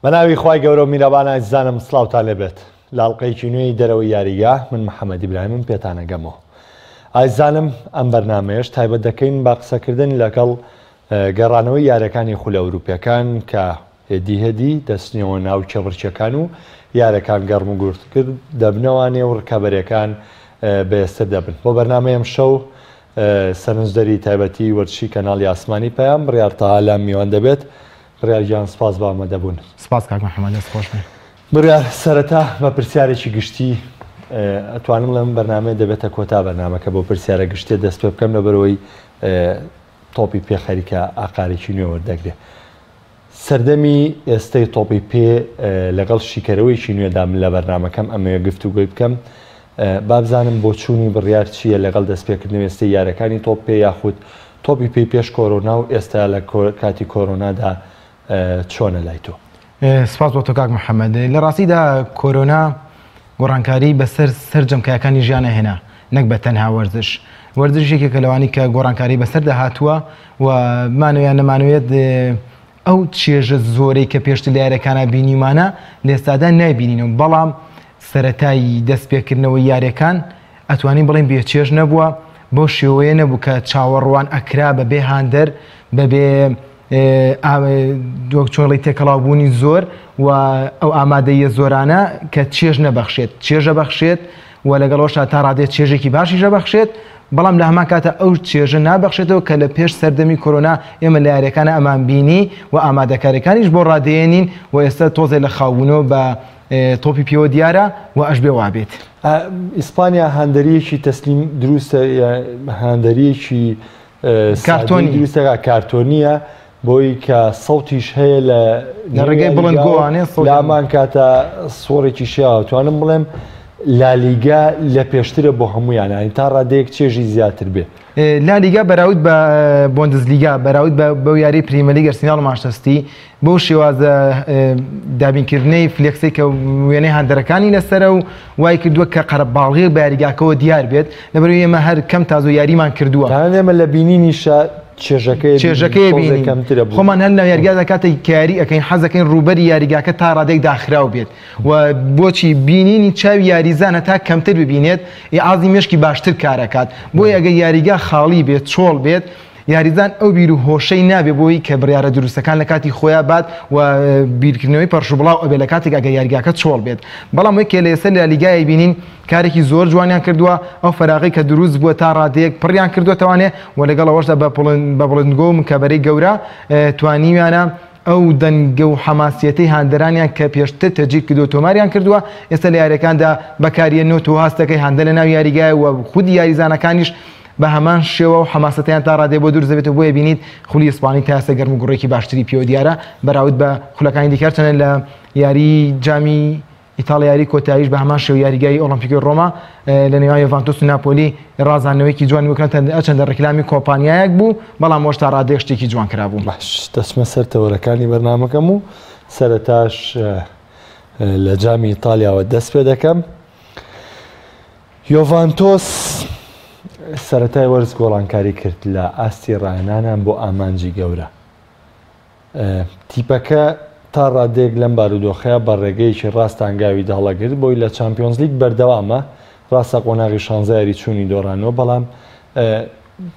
بەناوی خوای گەورە و میرەبان ئازیزانم سڵاوتان لێبێت لە ئەڵقەیەکی نوێی دەرەوەی یاریگا من محەممەد ئیبراهیمم پێتانەگەمەوە ئازیزانم ئەم بەرنامەیەش تایبەت دەکەین بە قسەکردن لەگەڵ گەڕانەوەی یارەکانی خولە ئەوروپیەکان کە هێدی هێدی دەچنەوە ناو کێبڕکێکان و یارەکان گەڕم و گورتکرد دەبنەوە نێو ڕکابەرەکان بەێستر دەبن بۆ بەرنامەی ئەمشەو سەرنجدەری تایبەتی وەرزشی کەناڵی ئاسمانی پەیام بڕیار تەها لام میوان دەبێت. بڕیار گیان سپاس بۆ ئامادەبوون. سپاس کاک محەممەد دەست خۆش بێ. بڕیار سەرەتا بە پرسیارێکی گشتی ئەتوانم بڵێم بەرنامەیە دەبێتە کۆتا بەرنامەکە بۆ پرسیارە گشتیە دەست پێ بکەم لەبەرەوەی تۆپی پێ خەریکە ئاقارێکی نوێ وەردەگرێ. سەردەمی ئێستەی تۆپی پێ لەگەڵ شیکەرەوەیەکی نوێدا من لە بەرنامەکەم ئەمەوێ گفتوگۆی بکەم بابزانم بۆچوونی بڕیار چییە لەگەڵ دەستپێکردنەوەی ئێستەی یارەکانی تۆپ پێ یاخود تۆپی پێی پێش کۆرۆنا و ئێستا لە کاتی کۆرۆنادا چۆنە لای تۆ؟ سپاس بۆ تۆ کاک محەممەد. لە ڕاستیدا کۆرۆنا گۆڕانکاری بەسەر سەرجەم کایەکانی ژیانە هێنا نەک بە تەنها وەرزش. وەرزش یەکێکە لەوانی کە گۆڕانکاری بەسەردا هاتووە و بمانەوێت یان نەمانەوێت ئەو چێژە زۆرەی کە پێشتر لە یاریەکانە بینیومانە لە ئێستادا نایبینینەوە، بەڵام سەرەتای دەستپێکردنەوەی یاریەکان ئەتوانین بڵێین بێ چێژ نەبووە، بەو شێوەیە نەبوو کە چاوەڕوان ئەکرا بەبێ هاندەر بەبێ وەک چۆن ڵی تێکەڵاوبوونی زۆر و ئەو ئامادەیە زۆرانە کە چێژ نەبەخشێت چێژە بەخشێت و لەگەڵەوەشا تا ڕادێت چێژێکی باشیشە بەخشێت بەڵام لە هەمان کاتە ئەو چێژە نابەخشێتەوە کە لە پێش سەردەمی کۆرۆنا ئێمە لە یاریەکانە ئەمان بینی و ئامادەکاریەکانیش بۆ ڕادەیەنین و ئێستا تۆزێ لە خاوبوونەوە بە تۆپی پێوە دیارە و ئەشبێ وابێت. ئیسپانیا هاندەریەکی تەسلیم دروستە هاندەریەکی کارتۆنی دروستەکە کارتۆنیە بۆی کە سەوتیش هەیە لە لە ڕێگەی بڵندگۆوانێ لامان کاتە سۆڕێکی شیاوە توانم بڵێم لالیگا لە پێشترە بۆ هەمویان تا ڕادەیەک چێژی زیاتر بێ. لالیگا بەراورد بە بۆندزلیگا بەراورد بە بەو یاری پریمەرلیگ ئەرسیناڵ و مانچستەر بەو شێوازە دابینکردنەی فلێکسەی کە وێنەی هاندەرەکانی لەسەرە و وای کردووە کە قەرەباڵغی بە یاریگاکەوە دیار بێت لەبەرئەوەی ئێمە هەر کەم تا زۆر یاریمان کردووە. تەنانەت ئێمە لە بینینیشا چێژەکەی چێژەکەی بینین کەمترە بوو. خۆمان هەر لە یاریگادا کاتێک کە یاری ئەکەین حەز دەکەین ڕووبەری یاریگاکە تا ڕادەیەک داخراو بێت و بۆچی بینینی چاوی یاریزان هەتا کەمتر ببینێت ئیعازی مێشکی باشتر کارەکات بۆیە ئەگەر یاریگا خاڵی بێت چۆڵ بێت یاریزان ئەو بیر و هۆشەی نابێ بۆی کە بڕیارە دروستەکان لە کاتی خۆیا بات و بیرکردنەوەی پەرشوبڵاو ئەبێ لە کاتێک ئەگەر یاریگاکە چۆڵ بێت بەڵام وەک لە ئێستا لە لالیگای بینین کارێکی زۆر جوانیان کردووە ئەو فەراغی کە دروست بووە تا ڕادەیەک پڕیان کردووەتەوانێ و لەگەڵ ئەوەشدا بە بڵندگۆ و مکەبەرەی گەورە توانیویانە ئەو دەنگە و حەماسیەتەی هاندەرانیان کە پێشتر تەجیل کردووە تۆماریان کردووە ئێستا لە یاریەکاندا بەکاریەنەوە تۆ هاستەکەی هاندەر لە ناو یاریگایە و خودی یاریزانەکانیش بە هەمان شێوە و حەماسەتیان تا ڕادەیە بۆ دروست دەبێت و بۆیە بینیت خولی ئیسپانی تا ئێستا گەرم و گوڕێکی باشتری پێوە دیارە بەراورد بە خولەکانی دیکە هەرچەندە لە یاری جامی ئیتاڵیا یاری کۆتاییش بە هەمان شێوە یاریگای ئۆڵۆمپیکی ڕۆما لە نێوان یۆڤانتۆس و ناپۆلی ڕازاندنەوەیەکی جوانی بۆ کرا هەرچەندە ڕیکلامی کۆمپانیایەک بوو بەڵام ئەوەش تا ڕادەیەک شتێکی جوان کرابوو. باش دەچمە سەر تەوەرەکانی بەرنامەکەم و سەرەتاش لە جامی ئیتالیاوە دەست پێ دەکەم. یۆڤانتۆس سەرەتای وەرز گۆڕانکاری کرد لە ئاستی ڕاهێنانان بۆ ئامانجی گەورە. تیپەکە تا ڕادەیەک لەم بارودۆخەیە بە ڕێگەیەکی ڕاست هەنگاوی دەهەڵەگرت بۆی لە چامپیۆنزلیگ بەردەوامە، ڕاستە قۆناغی شانزە یاری چوونی دۆڕانووە بەڵام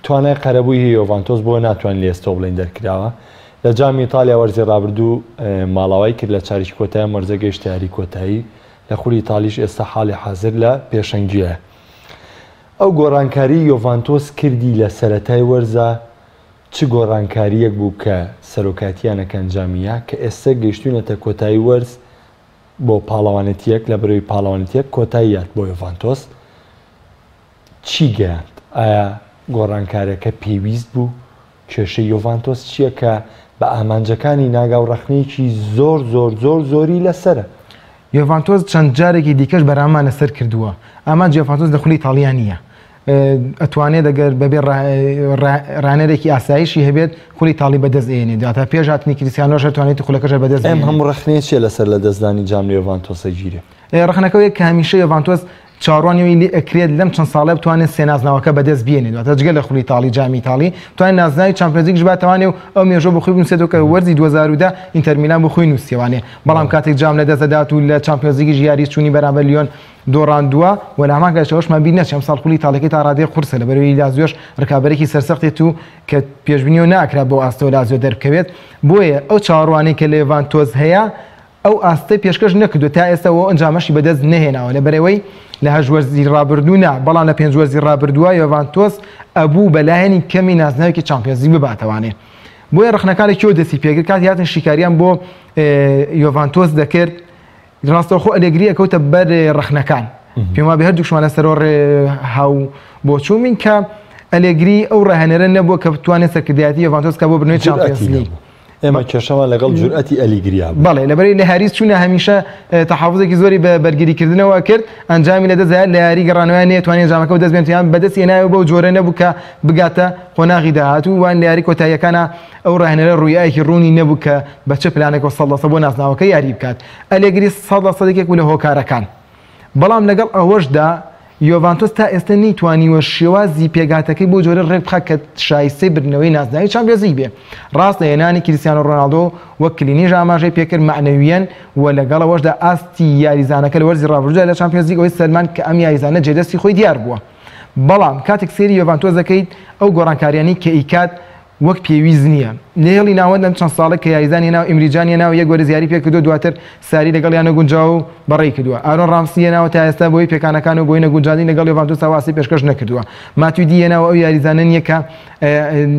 توانای قەرەبووی هەیە یۆڤانتۆس بۆ ناتوانین لە ئێستەوە بڵێین دەرکراوە. لە جامی ئیتالیا وەرزی ڕابردوو ماڵاوای کرد لە چاریکی کۆتایی ئەم وەرزە گەیشتە یاری کۆتایی لە خولی ئیتالیش ئێستا حاڵی حازر لە پێشەنگییە. ئەو گۆڕانکاریی یۆڤانتۆس کردی لە سەرەتای وەرزا چ گۆڕانکارییەک بوو کە سەرۆکایەتییانەکە ئەنجامی یا کە ئێستە گەیشتوینەتە کۆتایی وەرز بۆ پاڵەوانێتییەک لە بەرەوەی پاڵەوانێتییەک کۆتایی یات بۆ یۆڤانتۆس چی گەیاند؟ ئایا گۆڕانکارەکە پێویست بوو؟ کێشەی یۆڤانتۆس چییە کە بە ئامانجەکانی ناگا و ڕەخنەیەکی زۆر زۆر زۆر زۆری لەسەرە؟ یۆڤانتۆس چەند جارێکی دیکەش بەراممان لەسەر کردووە ئامانجی یۆڤانتۆس لە خولی ئیتاڵیا نییە ئەتوانێت ئەگەر بەبێ ڕانەرێکی ئاسایشی هەبێت خولی ئیتاڵی بەدەست ئێنێت دواتە پێش هاتنی کریستیانۆش ئەتوانێت خولەکەش بەدەست ئەم هەموو ڕەخنەیە چییە لەسەر لەدەستدانی جام لە یۆڤانتۆسە گیرێ؟ ڕەخنەکە ئەوەیە کە هەمیشە یۆڤانتۆس چاوەڕوانی ئەوەی لێ ئەکرێت لەم چەند ساڵە بتوانێت سێ نازناوەکە بەدەست بێنێت، واتە جگە لە خولی ئیتاڵی جامی ئیتاڵی بتوانێت نازناوی چامپیۆنزلیگش باتەوانێ و ئەو مێژووە بۆ خۆی بنووسێتەوە کە وەرزی 2010 ئینتەر میلان بۆ خۆی نووسیەوانێ، بەڵام کاتێک جام لەدەست دەدات و لە چامپیۆنزلیگیش یاری چوونی بەرامبەر لیۆن دۆڕاندووە و لە هەمان کاتیش ئەوەشمان بیر نەچێت ئەمساڵ خولی ئیتاڵیەکەی تا ڕادەیەک قورسە لەبەرئەوەی لازیۆش ڕکابەرێکی سەرسەختێت و کە پێشبینیەوە ناکرا بەو ئاستەوە لازیۆ دەربکەوێت، بۆیە ئەو چاوەڕوانیەی کە لە یۆڤانتۆس هەیە ئەو ئاستەی پێشکەش نەکردووە تا ئێستا و ئەو ئەنجامەشی بەدەست نەهێناوە لەبەرئەوەی لە هەشت وەرزی ڕابردوو نا بەڵام لە پێنج وەرزی ڕابردووە یۆڤانتۆس ئەبوو بە لایەنی کەمی نازناوێکی چامپیۆنزلیگ بباتەوانێ بۆیە ڕەخنەکان لە کوێوە دەستی پێکرد کاتی هاتن شیکاریان بۆ یۆڤانتۆس دەکرد ڕاستەوخۆ ئەلێگری ئەکەوتە بەر ڕەخنەکان پێم وابێ هەردووکشمان لەسەرەوە ڕێ هاو بۆچوومین کە ئەلێگری ئەو ڕاهێنەرە نەبووە کە بتوانێت سەرکردایەتی یۆڤانتۆس کە بۆ بردنەوەی چامپیۆنزلیگ. ئێمە کێشەمان لەگەڵ جورئەتی ئەلیگریا بوو. بەڵێ لەبەرەی لە هاریس چوونە هەمیشە تەحەفوزێکی زۆری بە بەرگریکردنەوە کرد ئەنجامی لەدەست دا لە یاری گەڕانەوەیان نەیتوانی ئەنجامەکە بەدەست بێنێت یان بەدەستی هێنایەوە بەو جۆرە نەبوو کە بگاتە قۆناغی داهاتوو وان لە یاری کۆتاییەکانا ئەو ڕاهێنەرە ڕوویایەکی ڕوونی نەبوو کە بە چ پلانێکەوە 100% بۆ نازناوەکە یاری بکات ئەلێگری 100% یەکێک بوو لە هۆکارەکان بەڵام لەگەڵ ئەوەشدا یۆڤانتۆس تا ئێستا نەیتوانیوە شێوازی پێکهاتەکەی بەو جۆرە رێکبخات کە شایستەی بردنەوەی نازناوی چامپیۆنزلیگ بێ. راستە هێنانی کریستیانۆ رۆناڵدۆ وەک کلینیش ئاماژەی پێکرد مەعنەوییەن و لەگەڵ ئەوەشدا ئاستی یاریزانەکە لە وەرزی رابردوودا لە چامپیۆنزلیگ ئەوەی سەلماند کە ئەم یاریزانە جێدەستی خۆی دیار بووە. بەڵام کاتێک سەیری یۆڤانتۆس دەکەیت ئەو گۆڕانکاریانەی کە ئەیکات وەک پێویست نییە. لە هێڵی ناوەند ئەم چەند ساڵە کە یاریزانی هێناوە ئیمری جان هێناوە یەک وەرز یاری پێکردووە دواتر ساری لەگەڵیان نەگونجاوە و بەڕێی کردووە. ئارۆن ڕامسی هێناوە تا ئێستا بەهۆی پێکانەکان و بەهۆی نەگونجاندنی لەگەڵ یۆڤانتۆسا ئاستی پێشکەش نەکردووە. ماتویدی هێناوە ئەو یاریزانە نییە کە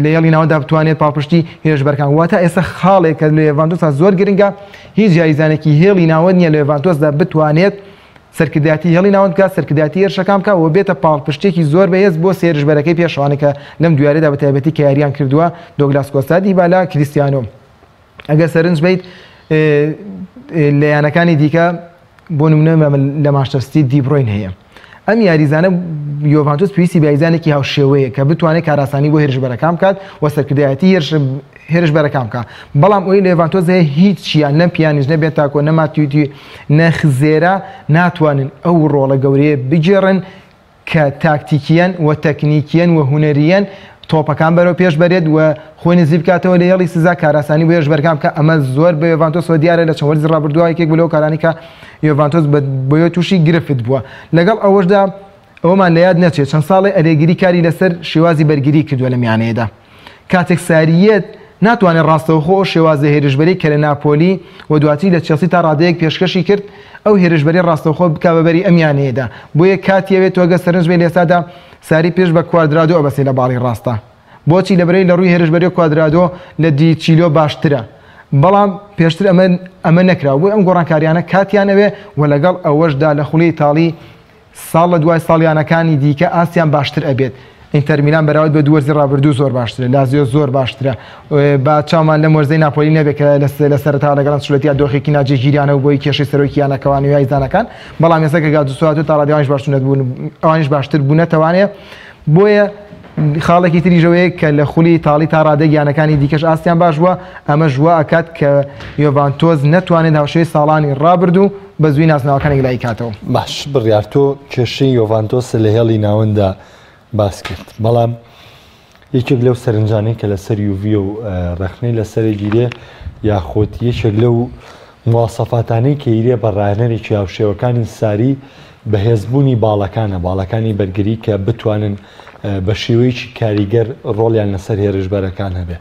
لە هێڵی ناوەنددا بتوانێت پاڵپشتی هێرشبەرەکان واتە ئێستا خاڵێک کە لە یۆڤانتۆسا زۆر گرنگە هیچ یاریزانێکی هێڵی ناوەند نییە لە یۆڤانتۆسدا بتوانێت سەرکردایەتی هێڵی ناوەند بکات، سەرکردایەتی هێرشەکان بکات و بێتە پاڵپشتێکی زۆر بەهێز بۆ سێ هێرشبەرەکەی پێشەوانە کە لەم دویاریەدا بە تایبەتی کە یاریان کردووە دۆگلاس کۆستا، دیبالا، کریستیانۆ. ئەگەر سەرنج بەیت لە یانەکانی دیکە بۆ نمونە لە مانچستەر سیتی دیبرۆین هەیە. ئەم یاریزانە یۆڤانتۆس پێویستی بە یاریزانێکی هاوشێوەیە کە بتوانێت کاراسانی بۆ هێرشبەرەکان بکات و سەرکردایەتی هێرش هێرشبەرەکان بکا بەڵام ئەوەی لە یۆڤانتۆس هەیە هیچیان نە پیانیچ نە بێنتاکۆ نە ماتویدی نە خزێرا ناتوانن ئەو ڕۆڵە گەورەیە بگێڕن کە تاکتیکیەن و تەکنیکیەن و هونەریەن تۆپەکان بەرەو پێش بەرێت و خۆی نزیک بکاتەوە لە هێڵی سزا کاراسانی بۆ هێرشبەرەکان بکە ئەمە زۆر بە یۆڤانتۆسەوە دیارە لە چەند وەرزی ڕابردووە یەکێک بوو لەو کارانەی کە یۆڤانتۆس بۆیە تووشی گرفت بووە لەگەڵ ئەوەشدا ئەوەمان لە یاد نەچێت چەند ساڵێ ئەلێگری کاری لەسەر شێوازی بەرگری کردووە لەم یانەیەدا کاتێک سارییەت ناتوانێت ڕاستەوخۆ ئەو شێوازە هێرشبەرەی کە لە ناپۆلی و دواتری لە چێڵسی تا ڕادەیەک پێشکەشی کرد ئەو هێرشبەرەی ڕاستەوخۆ بکا بە بەری ئەم یانەیەدا بۆیە کاتی ئەوێت تۆ گەر سەرنج بەی لە ئێستادا ساری پێش بە کوادرادۆ ئەبەستێ لە باڵی ڕاستە بۆچی لەبەرەی لە ڕووی هێرشبەریەوە کوادرادۆ لە دی چیلۆ باشترە بەڵام پێشتر ئەمە ئەمە نەکرا بۆیە ئەم گۆڕانکاریانە کاتیان ئەوێ و لەگەڵ ئەوەشدا لە خولی ئیتاڵی ساڵ لە دوای ساڵ یانەکانی دیکە ئاستیان باشتر ئەبێت. ئینتەر میلان بەراورد بە دوو وەرزی رابردوو زۆر باشترە، لازیۆ زۆر باشترە. با چاومان لەم وەرزەی ناپۆلی نەبێت کە لە سەرەتاوە لەگەڵ ئەنچلۆتیا دۆخێکی ناجێگیریانە و بۆی کێشەی سەرۆکی یانەکەوان و یاریزانەکان، بەڵام ئێستا کە گاتوسۆ هاتووە تا ڕادەی ئەوانیش باشتر بوون، ئەوانیش باشتر بوونەتەوانێ. بۆیە خاڵێکی تریش ئەوەیە کە لە خولی ئیتاڵی تا ڕادەیەک یانەکانی دیکەش ئاستیان باش بووە، ئەمەش وا ئەکات کە یۆڤانتۆس نەتوانێت هاوشێوەی ساڵانی ڕابردوو بە زووی نازناوەکان یەکلایی کاتەوە. باش بڕیار تۆ کێشەی یۆڤانتۆست لە هێڵی ناوەندا باس کرد، بەڵام یەکێک لەو سەرنجانەی کە لەسەر یوڤیە و ڕەخنەی لەسەرە گیرێ یاخود یەکێک لەو مواسەفاتانەی کە ئیرێ بە ڕاهێنەرێکی هاوشێوەکانی ساری بەهێزبوونی باڵەکانە، باڵەکانی بەرگری کە بتوانن بە شێوەیەکی کاریگەر ڕۆڵیان لەسەر هێرشبەرەکان هەبێ.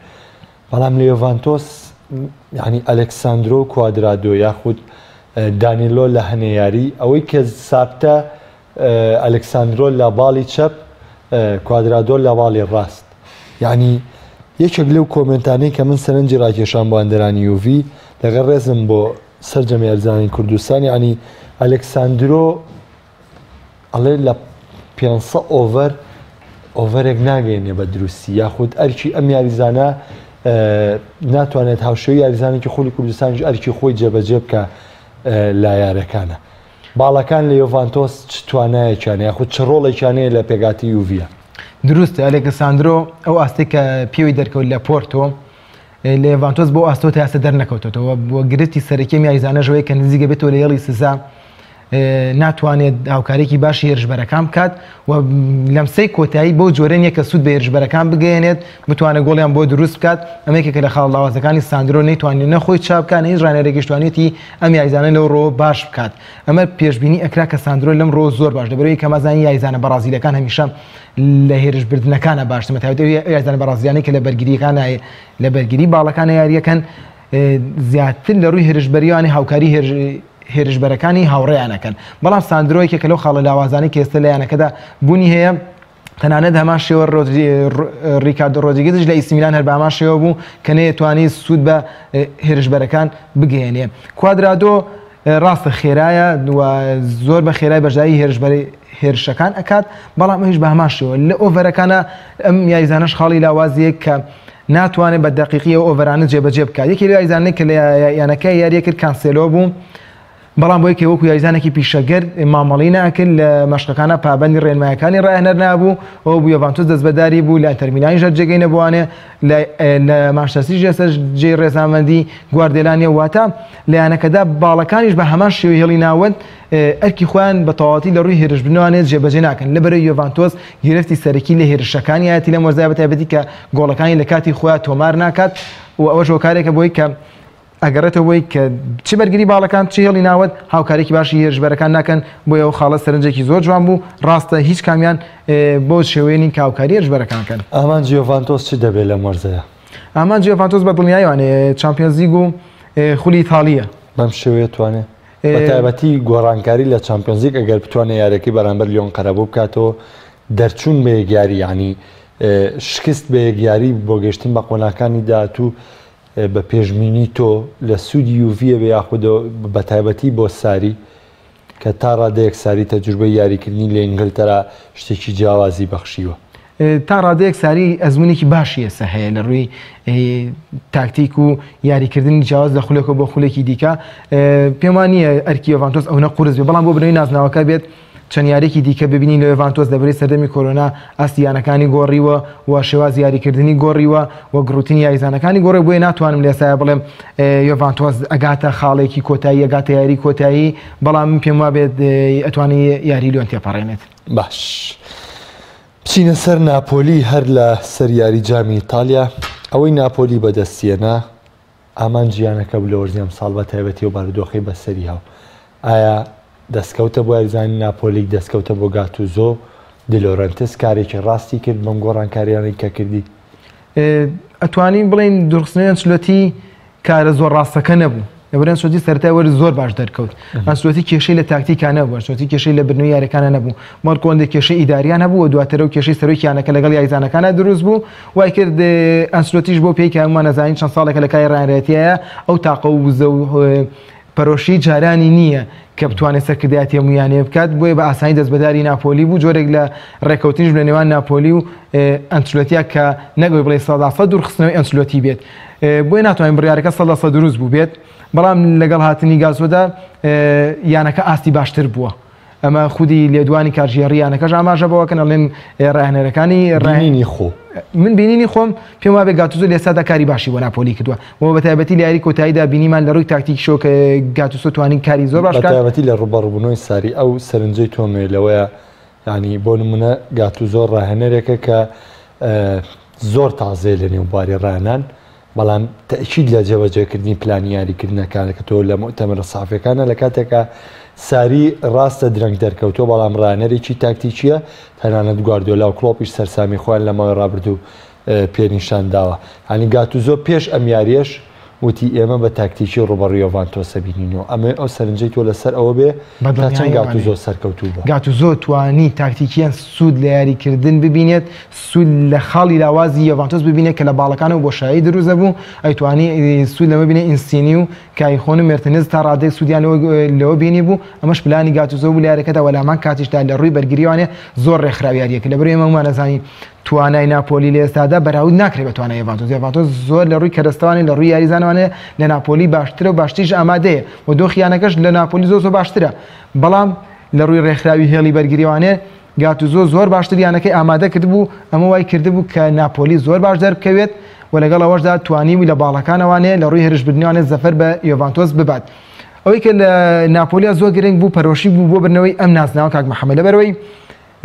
بەڵام لە یۆڤانتۆس یانی ئەلێکساندرۆ کوادرادۆ یاخود دانیلۆ لە هەنێ یاری ئەوەی کە سابتە ئەلکساندرۆ لە باڵی چەپ کوادرادۆ لە باڵی ڕاست یعنی یەکێک لەو کۆمنتانەی کە من سەرنجی ڕاکێشان بۆ ئەندەرانی یوڤی لەگەڵ ڕێزم بۆ سەرجەم یاریزانانی کوردستان یعنی ئەلکساندرۆ ئەڵێ لە 500 ئۆڤەر ئۆڤەرێک ناگەێنێ بە دروستی یاخود ئەرکی ئەم یاریزانە ناتوانێت هاوشێوی یاریزانێکی خولی کوردستانیش ئەرکی خۆی جێبەجێ بکە لە یارەکانە باڵەکان لە یۆڤانتۆس چ توانایەکیان یاخود چ ڕۆڵێکیان هەیە لە پێکهاتەی یوڤیا؟ دروستە ئەلێکساندرۆ ئەو ئاستەی کە پێوەی دەرکەوت لە پۆرتۆ لە یۆڤانتۆس بۆ ئاستەوە تا ئێستا دەرنەکەوتۆتەوە و گرفتی سەرەکی ئەم یاریزانەش ئەوەیە کە نزیکە بێتەوە لە هێڵی سزا. ناتوانێت هاوکاریی باشی هێرشبەرەکان بکات و لەمسەی کۆتایی بەو جۆرە نییە کە سوود بە هێرشبەرەکان بگەیەنێت، بتوانێت گۆڵیان بۆ دروست بکات. ئەمە یەکێکە لە خاڵە لاوازەکانی ساندرۆ، نەیتوانی نە خۆی چاک بکات نە هیچ ڕاهێنەرێکیش توانیویەتی ئەم یاریزانە لەو ڕووەوە باش بکات. ئەمە پێشبینی ئەکرا کە ساندرۆ لەم ڕووەوە زۆر باش لەبەرئەوەی کە مازانی یاریزانە بەڕازیلەکان هەمیشە لە هێرشبردنەکانە باشترن، بەتایبەتی ئەو یاریزانە بەڕازیلانەی کە لە بەرگرییەکانە لە بەرگری باڵەکانە یارییەکەن زیاتر لە ڕووی هێرشبەرییەوە هاوکاری هێرشبەرەکانی هاوڕێیان ئەکەن. بەڵام ساندرۆ یەکێکە لەو خاڵە لاوازانەی کە ئێستا لە یانەکەدا بوونی هەیە. تەنانەت هەمان شێوە ڕیکاردۆ ڕۆدریگێزیش لە ئیسی میلان هەر بە هەمان شێوە بوو کە نەیەتوانی سوود بە هێرشبەرەکان بگەیەنێ. کوادرادۆ ڕاستە خێرایە و زۆر بە خێرای بەشداری هێرشبەری هێرشەکان ئەکات، بەڵام ئەویش بە هەمان شێوە لە ئۆڤەرەکانە ئەم یاریزانەش خاڵی لاوازیە کە ناتوانێت بە دەقیقی ئەو ئۆڤەرانە جێبەجێ بکات. یەکێ لەو یاریزانانەی کە لە یانەکە یاریە کرد کانسێلۆ بوو، بەڵام بۆی کە وەکو یاریزانێکی پیشەگەر مامەڵەی ناکرد، لە مەشقەکانە پابەندی ڕێنمایەکانی ڕاهێنەر نابوو، ئەو بوو یۆڤانتۆس دەستبەرداری بوو، لە ئینتەر میلانیش هەر جێگەی نەبووانێ، لە مانچستەر سیتیش ئێستا جێی ڕێزامەندی گواردێلا نییە. واتە لە یانەکەدا باڵەکانیش بە هەمان شێوەی هێڵی ناوەند ئەرکی خۆیان بە تەواوەتی لە ڕووی هێرشبردنەوانێ جێبەجێ ناکەن. لە بەرەی یۆڤانتۆس گرفتی سەرەکی لە هێرشەکانیەتی لەم وەرزە، بە تایبەتی کە گۆڵەکانی لە کاتی خۆیان تۆمار ناکات و ئەوەش هۆکارێکە بۆی کە ئەگەڕێتەوە بۆی کە چ بەرگری باڵەکان چ هێڵی ناوەند هاوکاریی باشی هێرشبەرەکان ناکەن، بۆیە ئەو خاڵە سەرنجێکی زۆر جوان بوو. ڕاستە هیچ کامیان بەو شێوەیە نین کە هاوکاری هێرشبەرەکان کەن. ئامانجی یۆڤانتۆس چ دەبێت لەم وەرزەیا؟ ئامانجی یۆڤانتۆس بە دڵنیاییوانێ چامپیۆنزلیگ و خولی ئیتاڵییە. بەم شێوەیە توانێ بە تایبەتی گۆڕانکاری لە چامپیۆنزلیگ ئەگەر بتوانێت یاریەکەی بەرامبەر لیۆن قەرەبوو بکاتەوە، دەرچوون بە یەک یاری یانی شکست بە یەک یاری بۆ گەیشتن بە قۆناغەکانی داهاتوو بە پێشبینی تۆ لە سوودی یوڤیە بێ یاخود بە تایبەتی بۆ ساری کە تا ڕادەیەک ساری تەجروبەی یاریکردنی لە ئینگلتەرا شتێکی جیاوازی بەخشیوە؟ تا ڕادەیەک ساری ئەزموونێکی باشی ئێستا هەیە لە ڕووی تاکتیک و یاریکردنی جیاواز لە خولێکەوە بۆ خولێکی دیکە. پێم وا نییە ئەرکی یۆڤانتۆس ئەونە قورس بێ، بەڵام بۆ بنەوەی نازناوەکە بێت چەند یارییەکی دیکە ببینین لە یۆڤانتۆس لەبەرەی سەردەمی کۆرۆنا ئاستی یانەکانی گۆڕیوە و شێوازی یاریکردنی گۆڕیوە و گڕوتنی یاریزانەکانی گۆڕی، بۆیە ناتوانم لە ئێستایا بڵێم یۆڤانتۆس ئەگاتە خاڵێکی کۆتایی، ئەگاتە یاری کۆتایی، بەڵام من پێم وابێت ئەتوانی یاری لیۆن تێپەڕێنێت. باش بچینە سەر ناپۆلی، هەر لە سەر یاری جامی ئیتالیا ئەوەی ناپۆلی بەدەستیەنا ئامانجی یانەکە بوو لە وەرزی ئەمساڵ بە تایبەتی ئەو بارودۆخەی بەسەری هاو. ئایا دەستکەوتە بۆ یاریزانانی ناپۆلی، دەستکەوتە بۆ گاتوزۆ، دیلۆرەنتس کارێکی ڕاستی کرد بەم گۆڕانکاریانەی کە کردی؟ ئەتوانین بڵێین دوورخستنەوەی ئەنچلۆتی کارە زۆر ڕاستەکە نەبوو. لەبەر ئەنچلۆتی سەرەتای وەرز زۆر باش دەرکەوت. ئەنچلۆتی کێشەی لە تاکتیکا نەبوو، ئەنچلۆتی کێشەی لە بردنەوەی یاریەکانە نەبوو، بەڵکو هەندێک کێشەی ئیداریان هەبوو و دواتر ئەو کێشەی سەرۆکی یانەکە لەگەڵ یاریزانەکانە دروست بوو، وای کرد ئەنچلۆتیش بۆ پێی کە هەموومان ئەزانین چەند ساڵێکە لە کاری ڕاهێنەرایەتیایە، ئەو تاقە و وزە و پەرۆشی جارانی نییە کە بتوانێت سەرکردایەتی هەموو یانەیە بکات، بۆیە بە ئاسانی دەستبەداری ناپۆلی بوو، جۆرێک لە ڕێککەوتنیش لە نێوان ناپۆلی و ئەنچلۆتیا کە نەک ئەوەی بڵێ 100% دوورخستنەوەی ئەنچلۆتی بێت، بۆیە ناتوانین بڕیارەکە 100% دروست بوو بێت، بەڵام لەگەڵ هاتنی گاسۆدا یانەکە ئاستی باشتر بووە. ئەمە خودی لێدوانی کارگێڕی یانەکەش ئاماژە بەوە کەن، ئەڵێن ڕاهێنەرەکانی بینینی خۆ. من بینینی خۆم پێم وابێ گاتوزۆ لە ئێستادا کاری باشی بۆ ناپۆلی کردووە و بە تایبەتی لە یاری کۆتاییدا بینیمان لە ڕووی تاکتیکیشەوە کە گاتوسۆ توانی کاری زۆر باش بە بکات. تایبەتی لە ڕووبەڕووبوونەوەی ساری ئەو سەرنجەی تۆمێ لەوەیە یانی بۆ نمونە گاتوزۆ ڕاهێنەرێکە کە زۆر تازەیە لە نێو بواری ڕاهێنان بەڵام تەئکید لە جێبەجێکردنی پلانی یاریکردنەکانە کە تۆ لە موئتەمەرە سەحەفیەکانە لە کاتێکا ساری ڕاستە درەنگ دەرکەوتووە بەڵام ڕاهێنەرێکی تاکتیکیە تەنانەت گواردیۆلا و کڵۆپیش سەرسامی خۆیان لە ماوەی ڕابردوو پێ نیشان داوە یانی گاتوزۆ پێش ئەم یاریەش وتی ئێمە بە تاکتیکی ڕووبەڕووی یۆڤانتۆسە بینینەوە ئەمەوێ ئەو سەرنجەی تۆ لەسەر ئەوە بێ تا چەند گاتوزۆ سەرکەوتوو بووە. گاتوزۆ توانی تاکتیکیەن سوود لە یاریکردن ببینێت، سوود لە خاڵی لاوازی یۆڤانتۆس ببینێت کە لە باڵەکانەوە بۆشایی دروست دەبوو، ئەیتوانی سوود لەمە بینێت ئینسینی و کایخۆن و مێرتنز تا ڕادەیەک سوودیان لەوە بینی بوو، ئەمەش پلانی گاتوزۆ بوو لە یاریەکەدا و لە هەمان کاتیشدا لە ڕووی بەرگرییەوانێ زۆر ڕێکخراو یارییەکە لەبەرئەوەی ئێمە هەموومان ئەزانین توانای ناپۆلی لە ئێستادا بەراورد ناکرێت بە توانای یۆڤانتۆس، یۆڤانتۆس زۆر لە ڕووی کەرەستەوانێ لە ڕووی یاریزانەوانێ لە ناپۆلی باشترە و باشتریش ئامادەیە و دۆخی یانەکەش لە ناپۆلی زۆر زۆر باشترە، بەڵام لە ڕووی ڕێکخراوی هێڵی بەرگرییەوانێ گاتوزۆ زۆر باشتر یانەکەی ئامادە کردبوو، ئەمە وای کردبوو کە ناپۆلی زۆر باش دەربکەوێت و لەگەڵ ئەوەشدا توانیبووی لە باڵەکانەوانێ لە ڕووی هێرشبردنەوانێ زەفەر بە یۆڤانتۆس ببات. ئەوەی کە لە ناپۆلیا زۆر گرنگ بوو پەرۆشی بوو بۆ بردنەوەی ئەم نازناوە کاک محەممەد، لەبەرەوەی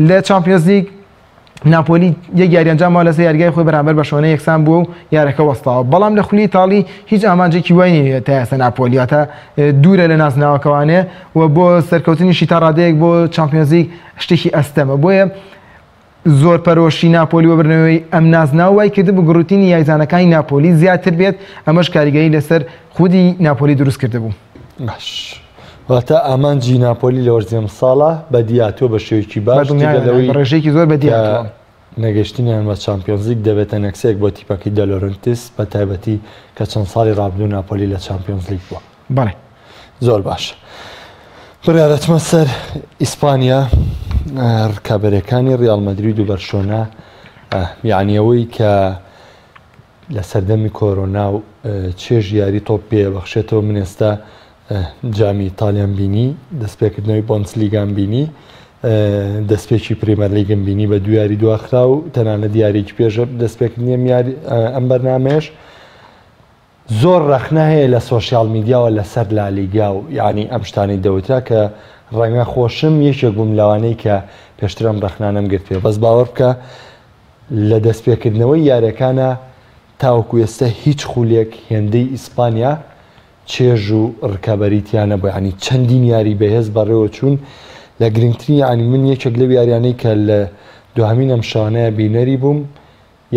لە چامپیۆنزلیگ ناپۆلی یەک یاری ئەنجامەوە لەسەر یاریگای خۆی بەرامبەر بەرشەلۆنە یەکسان بووە و یارەکە وەستاوە، بەڵام لە خولی ئیتاڵی هیچ ئامانجێکی وای نییە تا ئێستا ناپۆلی، واتە دوورە لە نازناوەکەوانێ و بۆ سەرکەوتنیشی تا ڕادەیەک بۆ چامپیۆنزلیگ شتێکی ئەستەمە. بۆیە زۆر پەرۆشی ناپۆلی بۆ بردنەوەی ئەم نازناوە وای کردبوو گڕوتینی یاریزانەکانی ناپۆلی زیاتر بێت، ئەمەش کاریگەری لەسەر خودی ناپۆلی دروست کردبوو. باش واتە ئامانجی ناپۆلی لە وەرزی ئەمساڵە بەدیهاتووە بە شێوەیەکی باش، جگە لەوەی بە ڕێژەیەکی زۆر بەدیهاتووە. نەگەشتنیان بە چامپیۆنزلیگ دەبێتە نەکسەیەک بۆ تیپەکەی دەلۆرنتس، بە تایبەتی کە چەند ساڵی ڕابردوو ناپۆلی لە چامپیۆنزلیگ بووە. بەڵێ. زۆر باش بڕیارە چمە سەر ئیسپانیا ڕکابەرەکانی ڕیال مەدرید و بەرشۆنە یعنی ئەوەی کە لە سەردەمی کۆرۆنا و چێژ یاری تۆپ پێ بەخشێتەوە من ئێستا جامی ئیتالیان بینی دەستپێکردنەوەی بۆندسلیگان بینی دەستپێکی پریمەرلیگم بینی بە دوو یاری دواخرا و تەنانەت یاریی پێش دەستپێکردنی ئەم بەرنامەیەش زۆر ڕەخنە هەیە لە سۆشیال میدیاوە لەسەر لالیگا و یانی ئەم شتانەی دەوترا کە ڕەنگە خۆشم یەکێک بووم لەوانەی کە پێشتر ئەم ڕەخنانەم گرت پێ بەس باوەڕ بکە لە دەستپێکردنەوەی یاریەکانە تاوەکو ئێستا هیچ خولێک هێندەی ئیسپانیا چێژ و ڕکابەری تیا نەبوو یعنی چەندین یاری بەهێز بەڕێوە چوون لە گرنگترین یعنی من یەکێک لەو یاریانەی کە لە دوهەمین ئەم شەوانەیە بینەری بووم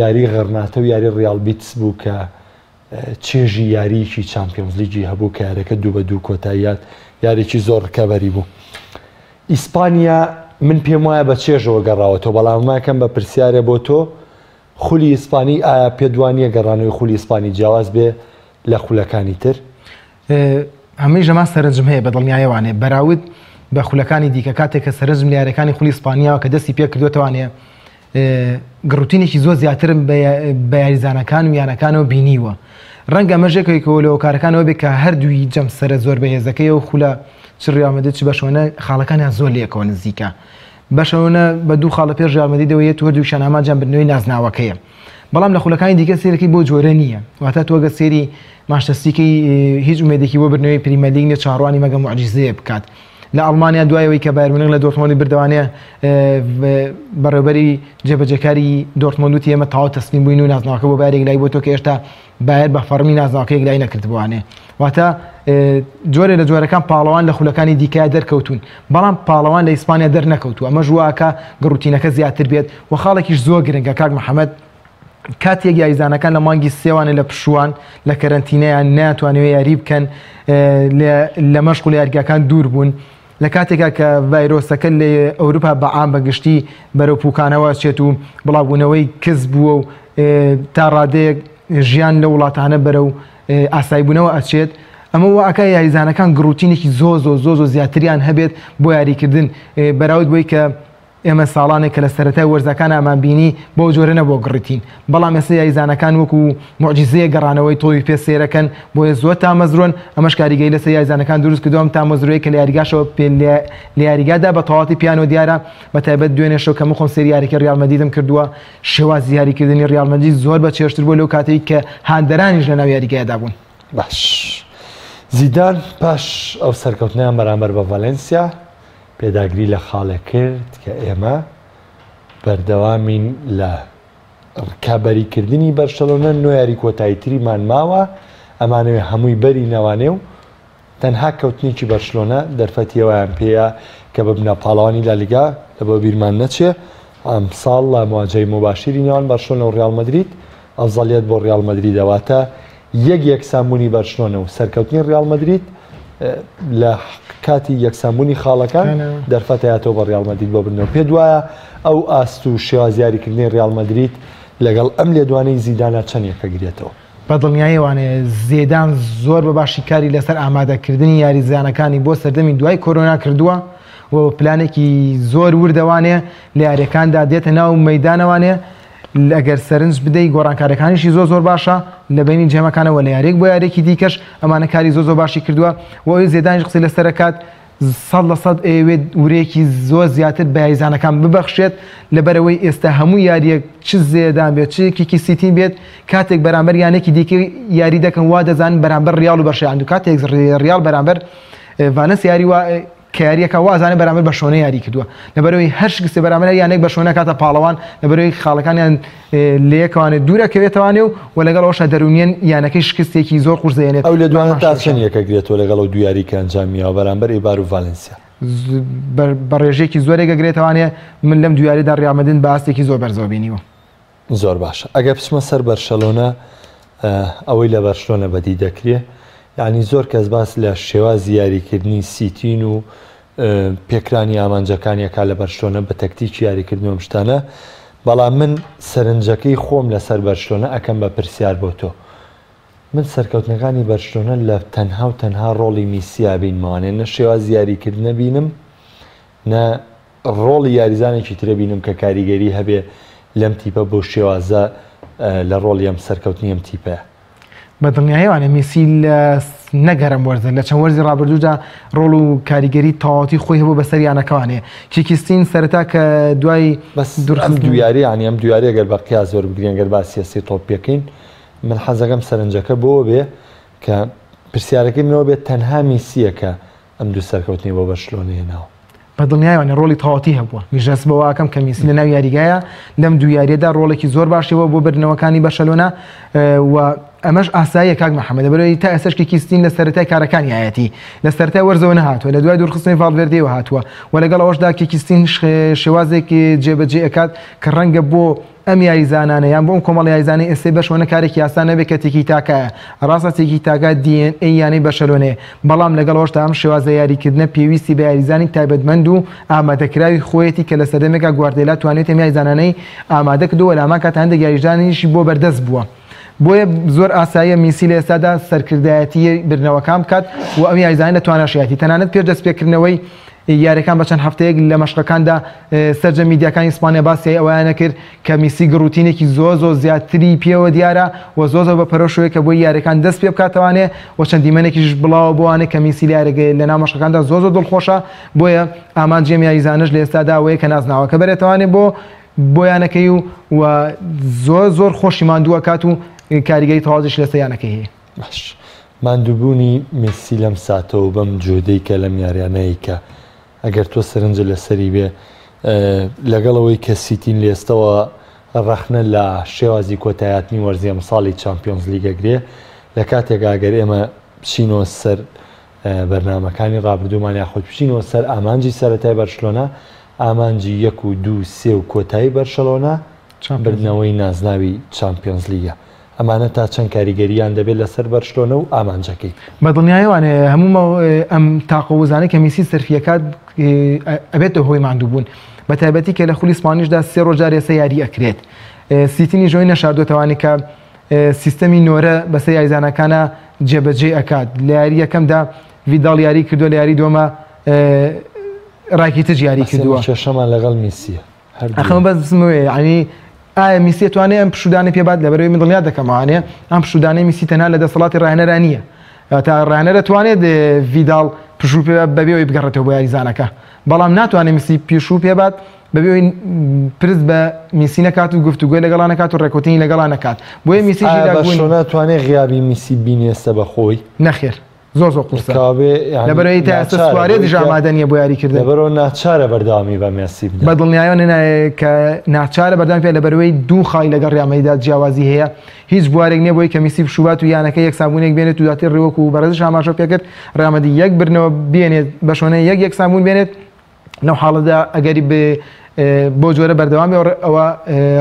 یاری غەرناتە و یاری ڕیاڵ بیتس بوو کە چێژی یارییەکی چامپیۆنزلیگی هەبوو کە یاریەکە دوو بە دوو کۆتاییات یاریی زۆر ڕکەبەری بوو. ئیسپانیا من پێم وایە بە چێژەوە گەڕاوەتەوە بەڵام ئەمەکەم بە پرسیارێ بۆ تۆ خولی ئیسپانی ئایا پێت وا نییە گەڕانەوەی خولی ئیسپانی جیاواز بێ لە خولەکانی تر؟ ئەمەی ژەما سەرنجم هەیە بە دڵنیایەوانێ بەراورد بە خولەکانی دیکە کاتێک کە سەرنجم لە یاریەکانی خولی ئیسپانیاوە کە دەستی پێ کردوێتوانێ گڕوتینێکی زۆر زیاترم بە یاریزانەکان و یانەکانەوە بینیوە. ڕەنگە ئەمەش یەکێکەوە لە هۆکارەکانەوە بێت کە هەردووی جەمسەرە زۆر بەهێزەکەی ئەو خولە چ ڕیال مەدرید چ بەرشەلۆنە خاڵەکانیان زۆر لەیەکەوە نزیکە. بەرشەلۆنە بە دوو خاڵ لە پێش ڕیال مەدریدەوە یەت و هەردووکیان ئامانجیان بردنەوەی نازناوەکەیە. بەڵام لە خولەکانی دیکە سەیرەکەی بەو جۆرە نییە. واتە تۆ ئەگەر سەیری مانچستەر سیتی هیچ ئومێدێکی بۆ بردنەوەی پریمەرلیگ نییە چاوەڕوانی مەگە موعجیزەیە بکات. لە ئەڵمانیا دوای ئەوەی کە بایرن میونخ لە دۆرتمۆندی بردەوانێ بەڕێوبەری جێبەجێکاری دۆرتمۆند وتی ئێمە تەواو تەسلیم بووین و نازناوەکە بۆ بایەر یەکلایی بۆ تۆ کە ئێشتا بایەر بە فەڕمی نازناوەکە یەکلایی نەکردبووانێ واتە جۆرێ لە جۆرەکان پاڵەوان لە خولەکانی دیکە دەرکەوتون بەڵام پاڵەوان لە ئیسپانیا دەرنەکەوتوو ئەمەش واکە گڕوتینەکە زیاتر بێت و خاڵێکیش زۆر گرنگە کاک محەممەد کاتێک یاریزانەکان لە مانگی سێوانە لە پشووان لە کەرەنتینەیان ناتوانێت یاری بکەن لە مەشق و لە یاریگاکان دوور بوون لە کاتێکا کە ڤایرۆسەکە لە ئەوروپا بە عام بەگشتی بەرەو پوکانەوە چێت و بڵاوبوونەوەی کز بووە و تا ڕادەیەک ژیان لە وڵاتانە بەرەو ئاسایبوونەوە ئەچێت ئەمە وا ئەکا یاریزانەکان گڕوتینێکی زۆ زۆ زۆ زۆ زیاتریان هەبێت بۆ یاریکردن بەراورد بۆی کە ئێمە ساڵانێک کە لە سەرەتای وەرزەکان ئامان بینی بەو جۆرە نەبووە گڕتین، بەڵام ئێستا یاریزانەکان وەکو موعجیزەیەک گەڕانەوەی تۆپی پێ سەیرەکەن، بۆیە زۆر تامەزرۆن، ئەمەش کاریگەری لەسەر یاریزانەکان دروست کردووە، ئەم تامەزرۆیەی کە لە یاریگاشەوە لە یاریگادا بە تەواوەتی پیانەوە دیارە، بە تایبەت دوێنێ شەو کە من خۆم سەیری یاریەکەی ریال مەدریدم کردووە، شێوازی یاریکردنی ریال مەدرید زۆر بە چێژتر بووە لەو کاتەی کە هاندەرانیش لەناو یاریگایدا بوون. باش زیدان پاش ئەو سەرکەوتنەیان بەرامبەر بە ڤالێنسیا پێداگری لە خاڵێک کرد کە ئێمە بەردەوامین لە ڕکابەریکردنی بەرشەلۆنە، نۆ یاری کۆتایی تریمان ماوە، ئەمانەوێ هەمووی بەری نەوانێ و تەنها کەوتنێکی بەرشلۆنە دەرفەتی ئەویان پێیە کە ببنە پاڵەوانی لالیگا. لە بۆ بیرمان نەچێ ئەمساڵ لە مواجهەی موباشیری نێوان بەرشلۆنە و ڕیاڵ مەدرید ئەفزەڵیەت بۆ ڕیاڵ مەدریدە، واتە یەک یەکسانبوونی بەرشلۆنە و سەرکەوتنی ڕیاڵ مەدرید لە کاتی یەکسانبوونی خاڵەکان دەرفەت ئەیاتەوە بە ڕیاڵ مەدرید بۆ بردنەوە. پێت وایە ئەو ئاست و شێواز یاریکردنەی ڕیاڵ مەدرید لەگەڵ ئەم لێدوانەی زیدانە چەند یەکەگرێتەوە؟ بە دڵنیاییەوانێ زێدان زۆر بە باشی کاری لەسەر ئامادەکردنی یاریزانەکانی بۆ سەردەمی دوای کۆرۆنا کردووە و پلانێکی زۆر وردەوانێ لە یاریەکاندا دێتە ناو مەیدانەوانێ ئەگەر سەرنج بدەی گۆڕانکاریەکانیشی زۆر زۆر باشە لە بینی جێمەکانەوە لە یاریەک بۆ یاریەکی دیکەش ئەمانە کاری زۆر زۆر باشی کردووە و ئەوی زێدانیش قسەی لەسەر ئەکات. 100% ئەیەوێت ورەیەکی زۆر زیاتر بە یاریزانەکان ببەخشێت، لەبەرئەوەی ئێستا هەموو یارییەک چ زێدان بێت چ کیکی سیتین بێت کاتێک بەرامبەر یانێکی دیکە یاری دەکەن وا دەزانن بەرامبەر ڕیاڵ و بەرشەیان و کاتێک ڕیاڵ بەرامبەر ڤالنس یاری وا کە یاریەکە وازانێ بەرامبەر بەرشۆنە یاری کردووە، لەبەرئەوەی هەر شکستێ بەرامبەر هەر یانەیەک بەرشۆنە کاتە پاڵەوان، لەبەرئەوەی خاڵەکانیان لەیەکەوانێ دوورەکەوێتەوانێ و و لەگەڵ ئەوەشا دەروونیەن یانەکەی شکستێکی زۆر قورس دەهێنێت. ئەو لێدوانە تا چەند یەکەگرێتەوە لەگەڵ ئەو دوو یاریی کە ئەنجامیاوە بەرامبەر ئیبار و ڤالنسیا؟ بە ڕێژەیەکی زۆر یەکەگرێتەوانێ، من لەم دوو یاریەدا ڕیاڵ مەدرید بە ئاستێکی زۆر بەرزەوە بینیوە. زۆر باشە ئەگەر بچمە سەر بەرشەلۆنە ئەوەی لە بەرشلۆنە بەدی دەکرێ یعنی زۆر کەس باس لە شێوازی یاریکردنی سیتین و پێکرانی ئامانجەکانیەکە لە بەرشلۆنە بە تەکتیکی یاریکردن و شتانە بەڵام من سەرنجەکەی خۆم لەسەر بەرشلۆنە ئەکەم بە پرسیار بۆ تۆ من سەرکەوتنەکانی بەرشلۆنە لە تەنها و تەنها ڕۆڵی میسیا بینمەوانێ نە شێوازی یاریکردنە بینم نە ڕۆڵی یاریزانێکی ترە بینم کە کاریگەری هەبێ لەم تیپە بەو شێوازە لە ڕۆڵی ئەم سەرکەوتنی ئەم تیپەیە. بە دڵنیاییەوانە میسی لە نەک هەر ئەم وەرزە لە چەند وەرزی ڕابردوودا ڕۆڵ و کاریگەری تەواوەتی خۆی هەبوو بەسەر یانەکەوانێ کیکیستین سەرەتا کە دوای بەس ئەم دوو یاری یانی ئەم دوو یاریە گەر بە قیاس وەربگرین گەر باسی هەستی تۆپ پێکەین من حەزەکەم سەرنجەکە بۆوە بێ کە پرسیارەکەی منەوە بێت تەنها میسیە کە ئەم دوو سەرکەوتنەی بۆ بەرشلۆنە هێناوە. بە دڵنیایەوە ڕۆڵی تەواوەتی هەبووە. منیش هەست بەوە ئەکەم کە میسی لەناو یاریگایە لەم دوو یارییەدا ڕۆڵێکی زۆر باشی هەبووە بۆ بردنەوەکانی بەرشەلۆنە و ئەمەش ئاساییە کاک محەممەد لەبەرئەوەی تا ئێستاش کیکی ستین لە سەرەتای کارەکانیایەتی لە سەرەتای وەرزەوە نەهاتووە لە دوای دوورخستنەوەی ڤاڵڤێردێوە هاتووە و لەگەڵ ئەوەشدا کیکی ستین شێوازێک جێبەجێ ئەکات کە ڕەنگە بۆ ئەم یاریزانانە یان بۆ ئەم کۆمەڵە یاریزانەی ئێستەی بەرشەلۆنە کارێکی ئاسان نەبێت کە تیکی تاکایە، ڕاستە تیکی تاکا DNA یانەی بەرشەلۆنەیە، بەڵام لەگەڵ ئەوەشدا ئەم شێوازە یاریکردنە پێویستی بە یاریزانی تایبەتمەند و ئامادەکراوی خۆیەتی کە لە سەردەمێکا گواردێلا توانیویەتی ئەم یاریزانانەی ئامادە کردووە و لە هەمان کاتا هەندێک یاریزانیشی بۆ بەردەست بووە. بۆیە زۆر ئاساییە میسی لە ئێستادا سەرکردایەتی بردنەوەکان بکات و ئەم یاریزانە لە تواناشیەتی تەنانەت پێش دەستپێکردنەوەی یاریەکان بە چەند هەفتەیەک لە مەشقەکاندا سەرجەم میدیاکانی ئیسپانیا باسی ئەوەیانە کرد کە میسی گڕوتینێکی زۆر زۆر زیاتری پێوە دیارە و زۆر زۆر بە پەرۆشەوەی کە بۆی یاریەکان دەست پێ بکاتەوانێ و چەند دیمەنێکیش بڵاوە بۆوانێ کە میسی لە یاریگە لە ناو مەشقەکاندا زۆر زۆر دڵخۆشە بۆیە ئامانجی ئەم یاریزانەش لە ئێستادا ئەوەیە کە نازناوەکە بەرێتەوانێ بۆ بۆ یانەکەی و و زۆر زۆر خۆشی ماندوو ئەکات و کاریگەری تەواویش لەسەر یانەکەی هەیە. باش ماندووبوونی مێسی لەم ساتەوە و بەم جوهدەی کە لەم یاریانەی کە ئەگەر تۆ سەرنجت لەسەری بێ لەگەڵ ئەوەی کە سیتین لێستەوە ڕەخنە لە شێوازی کۆتایاتنی وەرزی ئەمساڵی چامپیۆنز لیگ ئەگرێ لە کاتێک ئەگەر ئێمە بچینەوە سەر بەرنامەکانی ڕابردوومان یاخود بچینەوە سەر ئامانجی سەرەتای بەرشلۆنە ئامانجی یەک و دوو سێ و کۆتایی بەرشەلۆنە بردنەوەی نازناوی چامپیۆنزلیگە. ئەمانە تا چەند کاریگەرییان دەبێت لەسەر بەرشلۆنە و ئامانجەکەی؟ بە دڵنیایەوە هەموو ئەم تاقە وزانەی کە میسی سەرفیەکات ئەبێتە هۆی ماندووبوون بە تایبەتی کە لە خولی ئیسپانیشدا سێ ڕۆژ جارێ ئێستا یاری ئەکرێت سیتینی ژۆی نەشاردۆتەوانی کە سیستەمی نۆرە بەسەر یاریزانەکانە جێبەجێ ئەکات لە یاری یەکەمدا ڤیداڵ یاری کردووە لە یاری دووەمە ڕاکیتج یاری کردووە کێشەمان لەگەڵ میسیە ئەخەمە بەس بسمەوەیە یعنی ئایا میسی توانێت ئەم پشودانە پێ بات لەبەرەوەی من دڵنیا دەکەمەوانێ ئەم پشودانەی میسی تەنها لە دەسەڵاتی ڕاهێنەرا نییە تا ڕاهێنەرە توانێت ڤیداڵ پشوو پێ بەبێ ئەوەی بگەڕێتەوە بۆ یاریزانەکە بەڵام ناتوانێت میسی پیشوو پێ بات بەبێ ئەوەی پرس بە میسی نەکات و گفتوگۆی لەگەڵا نەکات و ڕێکوتنی لەگەڵا نەکات بۆیە میسی بەرشلۆنە توانێت غیابی میسی بینێستە بە خۆی نەخێر زۆر زۆر قورسە لەبەرئەوەی تا ئێستا سوارێزیش ئامادە نییە بۆ یاریکردن. لەبەرئەوە ناچارە بەردەوامی بە مێسی بدات. بە دڵنیایەوە کە ناچارە بەردەوامی پێ لەبەرئەوەی دوو خاڵی لەگەڵ ریال مەدریدا جیاوازی هەیە هیچ بوارێک نییە بۆی کە میسی پشووبات و یانەکە یەکسانبوونێک بێنێت و دواتر وەکو بەڕێزیش ئاماژە پێکرد ریال مەدرید یەک بردنەوە بێنێت بەشۆنە یەک یەکسانبوون بێنێت لەو حاڵەتدا ئەگەری بۆ جۆرە بەردەوام بێ ئەوە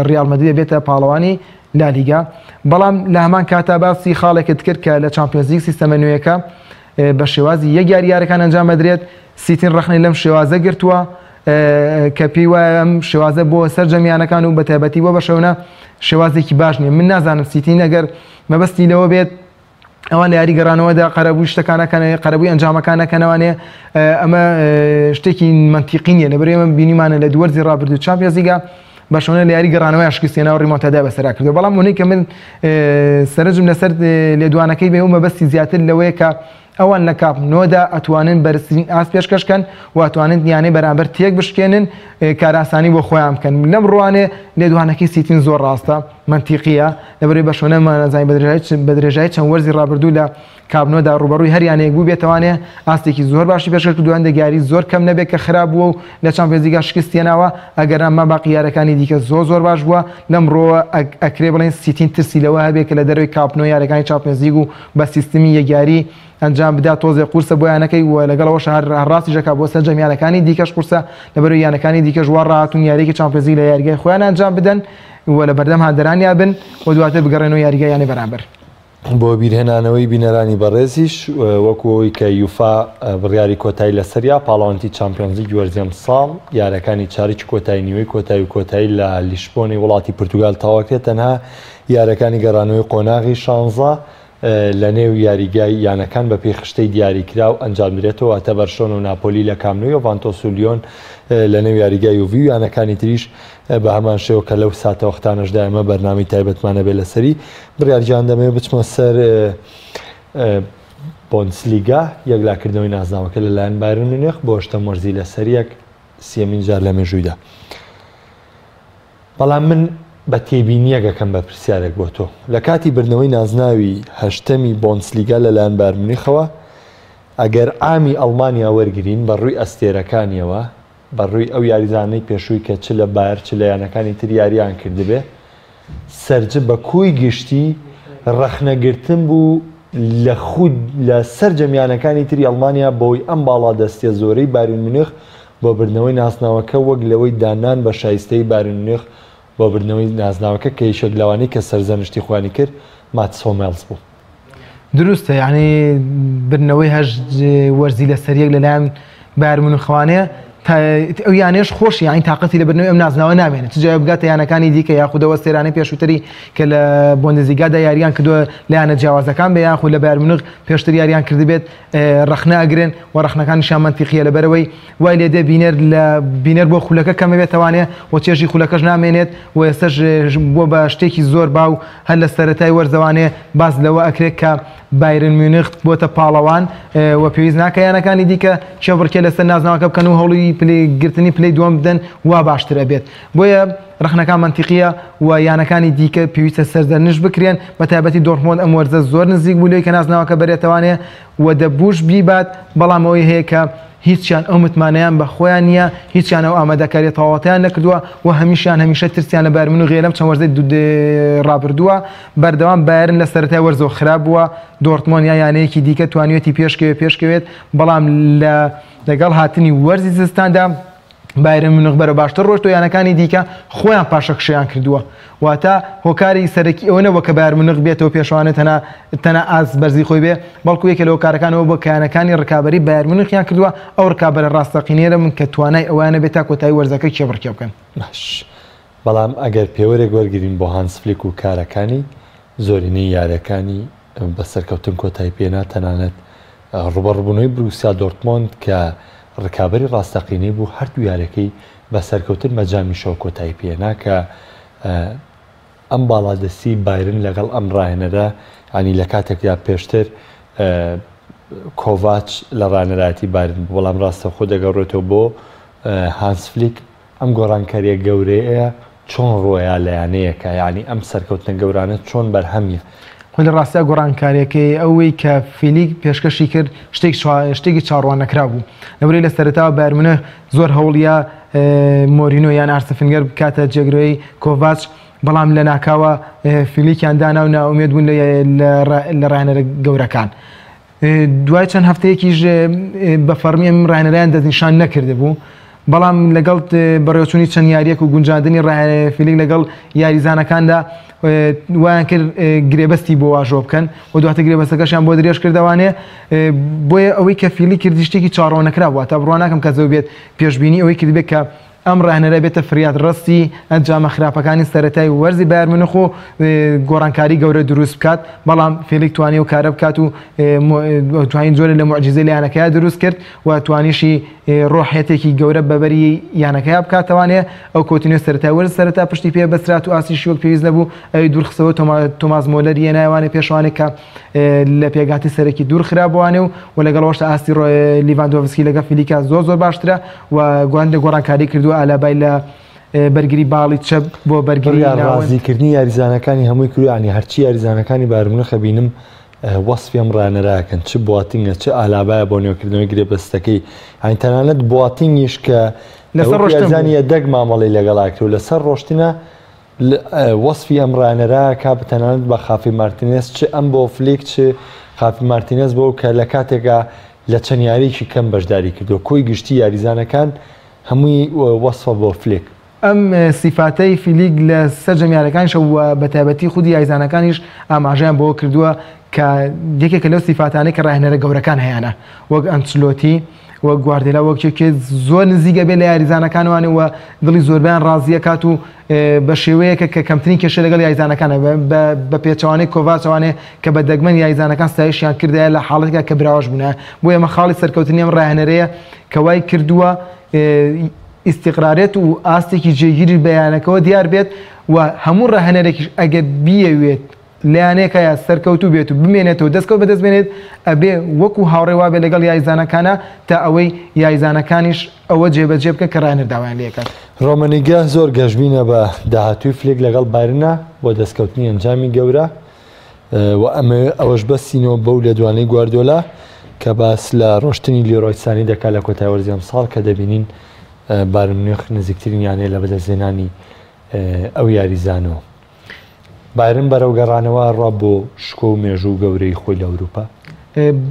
ریال مەدرید بێتە پاڵەوانی لالیگا بەڵام لە هەمان کاتا باسی خاڵێکت کرد کە لە چامپیۆنزلیگ سیستەمە نوێیەکە بە شێوازی یەک یاری یارەکان ئەنجام بدرێت سیتین ڕەخنەی لەم شێوازە گرتووە کە پێی وایە ئەم شێوازە بۆ سەرجەم یانەکان و بەتایبەتی بۆ بەشەونە شێوازێکی باش نییە من نازانم سیتین ئەگەر مەبەستی لەوە بێت ئەوان لە یاری گەڕانەوەدا قەرەبووی شتەکان ئەکەن قەرەبووی ئەنجامەکان ئەکەنەوانێ ئەمە شتێکی مەنتیقی نییە لەبەر ئێمە بینیمانە لە دووەرزی ڕابردوو چامپیۆنزلیگا بەرشلۆنە لە یاری گەڕانەوەیان شکستیان و ڕیمۆنتادا بەسەرا کردو بەڵام ئەوەی کە من سەرنجم لەسەر لێدوانەکەی بێ و مەبەستی زیاتر لەوەیە کە ئەوان لە کامپ نۆدا ئەتوانن بەرزترین ئاست پێشکەش کەن و ئەتوانن یانەی بەرامبەر تێک بشکێنن کارئاسانی بۆ خۆیان بکەن. لەم ڕوانێ لێدوانەکەی سیتین زۆر ڕاستە، مەنتیقییە، لەبەرئەوەی بەرشلۆنەمان ئەزانین بە درێژایی چەند وەرزی ڕابردوو لە کامپ نۆدا ڕووبەڕووی هەر یانەیەک بووبێتەوانێ ئاستێکی زۆر باشی پێشکەش کردووە، هەندێک یاری زۆر کەم نەبێت کە خراپ بووە و لە چامپیۆنزلیگا شکستی هێناوە، ئەگەرنا ما باقی یارەکانی دیکە زۆر زۆر باش بووە، لەم ڕووەوە ئەکرێ بڵێین سیتین ترسی لەوە هەبێت کە لە دەرەوەی کامپ نۆ یارەکانی چامپیۆنزلیگ و بە سیستمی یەک یاری ئەنجام بدات تۆزێ قورسە بۆ یانەکەی و لەگەڵ ئەوەش هەر ڕاستیش ئەکات بۆ سەرجەم یانەکانی دیکەش قورسە لەبەرئەوەی یانەکانی دیکەش وا ڕاهاتوون یارییەکی چامپیۆنزلیگ لە یاریگای خۆیان ئەنجام بدەن و لە بەردەم هاندەرانیا بن و دواتر بگەڕێنەوە یاریگای یانەی بەرامبەر. بۆ بیرهێنانەوەی بینەرانی بەڕێزیش وەکو ئەوەی کە یوفا بڕیاری کۆتایی لەسەریا پاڵەوانێتی چامپیۆنزلیگی وەرزی ئەمساڵ یارەکانی چارەکی کۆتایی نیوەی کۆتایی و کۆتایی لە لیشبۆنی وڵاتی پرتوگال تەواوکرێت تەنها یارەکانی گەڕانەوەی قۆناغی شانزە لە نێو یاریگای یانەکان بە پێی خشتەی دیاریکراو ئەنجامدرێتەوە، واتە بەرشلۆنە و ناپۆلی لە کامپ نو، یۆڤانتۆس و لیۆن لە نێو یاریگای یوڤی و یانەکانی تریش بە هەمان شێوە کە لەو ساتەوەختانەشدا ئێمە بەرنامەی تایبەتمان هەبێت لەسەری. بڕیار گیان دەمەوێت بچمە سەر بۆندسلیگا، یەکلاکردنەوەی نازناوەکە لەلایەن بایرن میونخ بۆ هەشتەم وەرزی لەسەریەک، سیەمین جار لە مێژوویدا. بەڵام من بە تێبینییەک ئەکەم بە پرسیارێک بۆ تۆ. لە کاتی بردنەوەی نازناوی هەشتەمی بۆندسلیگا لەلایەن بایرن میونیخەوە، ئەگەر عامی ئەڵمانیا وەرگرین بە ڕووی ئەستێرەکانیەوە، بە ڕووی ئەو یاریزانانەی پێشووی کە چ لە بایەر چ لە یانەکانی تر یارییان کردبێ، سەرج بە کۆی گشتی ڕەخنەگرتن بوو لە خود لە سەرجەم یانەکانی تری ئەڵمانیا بەوەی ئەم باڵادەستیە زۆرەی بایرن میونخ بۆ بردنەوەی نازناوەکە وەک لەوەی داننان بە شایستەیی بایرن میونخ بۆ بردنەوەی نازناوەکە کە یەکێک لەوانەی کە سەرزەنشتی خۆیانی کرد ماتس هۆمێڵز بوو. دروستە یانی بردنەوەی هەشت وەرزی لەسەر یەک لەلایەن بایرن میونخوانێ ئەو یانەیەش خۆشی یانی تاقەتی لە بردنەوەی ئەم نازناوە نامێنێت چ جای بگاتە یانەکانی دیکە یاخود ئەو ئەستێرانەی پێشووتری کە لە بۆندزلیگادا یاریان کردووە لە یانە جیاوازەکان بێ یاخود لە بایرن میونخ پێشتر یاریان کردبێت ڕەخنە ئەگرن و ڕەخنەکانیشیان مەنتیقیە لەبەرئەوەی وای لێدێ بینەر لە بینەر بۆ خولەکە کەمە بێتەوانێ و چێژی خولەکەش نامێنێت و ئێستەش بووە بە شتێکی زۆر باو هەر لە سەرەتای وەرزەوانێ باس لەوە ئەکرێت کە بایرن میونخ بۆتە پاڵەوان و پێویست ناکە یانەکانی دیکە کێبڕکێ لەسەر نازناوەکە بکەن و هەوڵی پلەی گرتنی پلەی دووەم بدەن وا باشتر ئەبێت بۆیە ڕەخنەکان مەنتیقیە و یانەکانی دیکە پێویستە سەرزەنشت بکرێن بە تایبەتی دۆرتمۆند ئەم وەرزە زۆر نزیک بوو لەوەی کە نازناوەکە بەرێتەوانێ و دەبووش بیبات بەڵام ئەوەی هەیە کە هیچیان ئەو متمانەیان بە خۆیان نییە هیچیان ئەو ئامادەکاریە تەواوەتیان نەکردووە و هەمیشیان هەمیشە ترسیان لە بایرن میونخ لەم چەند وەرزەی ڕابردووە بەردەوام بایرن لە سەرەتای وەرزەوە خراپ بووە دۆرتمۆند یا یانەیەکی دیکە توانیویەتی پێشکەوێت پێشکەوێت بەڵام لە لەگەڵ هاتنی وەرزی زستاندا بایرن میونخ بەرەو باشتر ڕۆشت و یانەکانی دیکە خۆیان پاشەکشەیان کردووە واتە هۆکاری سەرەکی ئەوە نەبووە کە بایرن میونخ بێتەوە پێشوانە تەنها تەنها ئاست بەرزی خۆی بێ بەڵکو یەکێ لە هۆکارەکان ئەوە بووە کە یانەکانی ڕکابەری بایرن میونخیان کردووە ئەو ڕکابەرە ڕاستەقینەیە بن کە توانای ئەوەیان هەبێت تا کۆتایی وەرزەکە کێبڕکێ بکەن. باش بەڵام ئەگەر پێوەرێک وەرگرین بۆ هانس فلیک و کارەکانی زۆرینەی یاریەکانی بە سەرکەوتن کۆتایی پێنا تەنانەت ڕوبەڕوبوونەوەی بروسیا دۆرتمۆند کە ڕکابەری ڕاستەقینەی بوو هەردوو یاریەکەی بە سەرکەوتن بە جامیشەوە کۆتایی پێنا کە ئەم باڵادەستی بایرن لەگەڵ ئەم ڕاهێنەرە ینی لە کاتێکدا پێشتر کۆڤاچ لە ڕانەرایەتی بایرن بوو بەڵام ڕاستەوخۆ دەگەڕێتەوە بۆ هانس فلیک ئەم گۆڕانکاریە گەورەیە چۆن ڕۆیا لە یانەیەکا یانی ئەم سەرکەوتنە گەورانە چۆن بەرهەمیە؟ خۆی لە ڕاستیا گۆڕانکاریەکەی ئەوەی کە فیلیک پێشکەشی کرد شتێک شتێکی چاوەڕوان نەکراو بوو لەبەرئەوەی لە سەرەتاوە بایرن میونخ زۆر هەوڵیا مۆرینۆ یان ئارسن فنگەر بکاتە جێگرەوەی کۆڤاچ بەڵام لە ناکاوە فیلیکیان دانا و نائومێد بوون لە ڕاهێنەرە گەورەکان. دوای چەند هەفتەیەکیش بە فەڕمی ئەم ڕاهێنەرەیان دەستنیشان نەکردبوو، بەڵام لەگەڵ بەڕێوەچوونی چەند یارییەک و گونجاندنی فیلیک لەگەڵ یاریزانەکاندا وایان کرد گرێبەستی بۆ واژۆ بکەن و دواتر گرێبەستەکەشیان بۆ درێژ کردەوانێ. بۆیە ئەوەی کە فیلیک کردی شتێکی چاوەڕواننەکراو بوو، تا بڕوا ناکەم کەس بێت پێشبینی ئەوەی کردبێت کە ئەم ڕاهێنەرە بێتە فریادڕەسی ئەنجامە خراپەکانی سەرەتای وەرزی بایرن میونخ و گۆڕانکاری گەورە دروست بکات، بەڵام فلیک توانی ئەو کارە بکات و توانی جۆرێ لە موعجیزەی لە یانەکەیا دروست کرد و توانیشی ڕۆحیەتێکی گەورە بەبەری یانەکەیا بکاتەوانێ ئەو کۆتینیۆ سەرەتای وەرز سەرەتا پشتی پێ بەسترات و ئاستیشی وەک پێویست نەبوو ئەوی دوورخستەوە تۆماس مۆلەری هێنایەوانێ پێشوانێ کە لە پێکهاتەی سەرەکی دوور خرابووانێ و و لەگەڵ ئەوەشدا ئاستی لیڤاندۆڤسکی لەگەڵ فلیکا زۆر زۆر باشترە و گواندە گۆڕانکاری کردووە ئالابای لە بەرگری باڵی چەپ بۆ بەرگری بڕیار ڕازیکردنی یاریزانەکانی هەمووی کردووە، یانی هەرچی یاریزانەکانی بایرن میونخە بینم وەسفی ئەم ڕاهێنەرەکەن، چ بواتینگە چ ئالابایە بۆ نوێکردنەوەی گرێبەستەکەی، یانی تەنانەت بواتینگیش کە لەسەر ڕۆشتن بوو. یاریزانی یەدەگ مامەڵەی لەگەڵا کرد و لەسەر ڕۆشتنە وەسفی ئەم ڕاهێنەرە کا تەنانەت بە خافی مارتینێز چ ئەم بۆ فلیک چ خافی مارتینێز بۆ کە لە کاتێکا لە چەند یاریی کەم بەشداری کردووە کۆی گشتی یاریزانەکان هەمووی وەسفە بۆ فلیک. ئەم سیفاتەی فلیک لە سەرجەم یاریەکانیشە و بە تایبەتی خودی یاریزانەکانیش ئاماژەیان بەوە کردووە کە یەکێکە لەو سیفاتانەی کە ڕاهێنەرە گەورەکان هەیانە وەک ئەنچلۆتی وەک گواردێلا وەک کێ زۆر نزیکە بێ لە یاریزانەکانوانێ و دڵی زۆربیان ڕازیە کات و بە شێوەیەکە کە کەمترین کێشە لەگەڵ یاریزانەکانە بە پێچەوانەی کۆڤاچەوانێ کە بە دەگمەن یاریزانەکان ستایشیان کردایە لە حاڵەتێکا کە براوەش بوونە بۆ ئێمە خاڵی سەرکەوتنی ئەم ڕاهێنەرەیە کە وای کردووە ئیستیقرارێت و ئاستێکی جێگیری بە یانەکەوە دیار بێت و هەموو ڕاهێنەرێکیش ئەگەر بیەوێت لە یانەیەکایا سەرکەوتوو بێت و بمێنێتەوە دەستکەوت بەدەست بێنێت ئەبێ وەکو هاوڕێ وابێت لەگەڵ یاریزانەکانا تا ئەوەی یاریزانەکانیش ئەوە جێبەجێ بکەن کە ڕاهێنەر داوایان لێکات. ڕۆمەنیگە زۆر گەشبینە بە داهاتووی فلیک لەگەڵ بایرنا بۆ دەستکەوتنی ئەنجامی گەورە و ئەمەوێ ئەوەش بەستینەوە بەو لێدوانەی گواردیۆلا کە باس لە ڕۆشتنی لیرۆی سانی دەکات لە کۆتای وەرزی ئەمساڵ کە دەبینین بایرن میونخ نزیکترین یانەیە لە بەدەستهێنانی ئەو یاریزانەوە. بایرن بەرەو گەڕانەوە ئەڕوا بۆ شکۆ و مێژوو و گەورەیی خۆی لە ئەوروپا.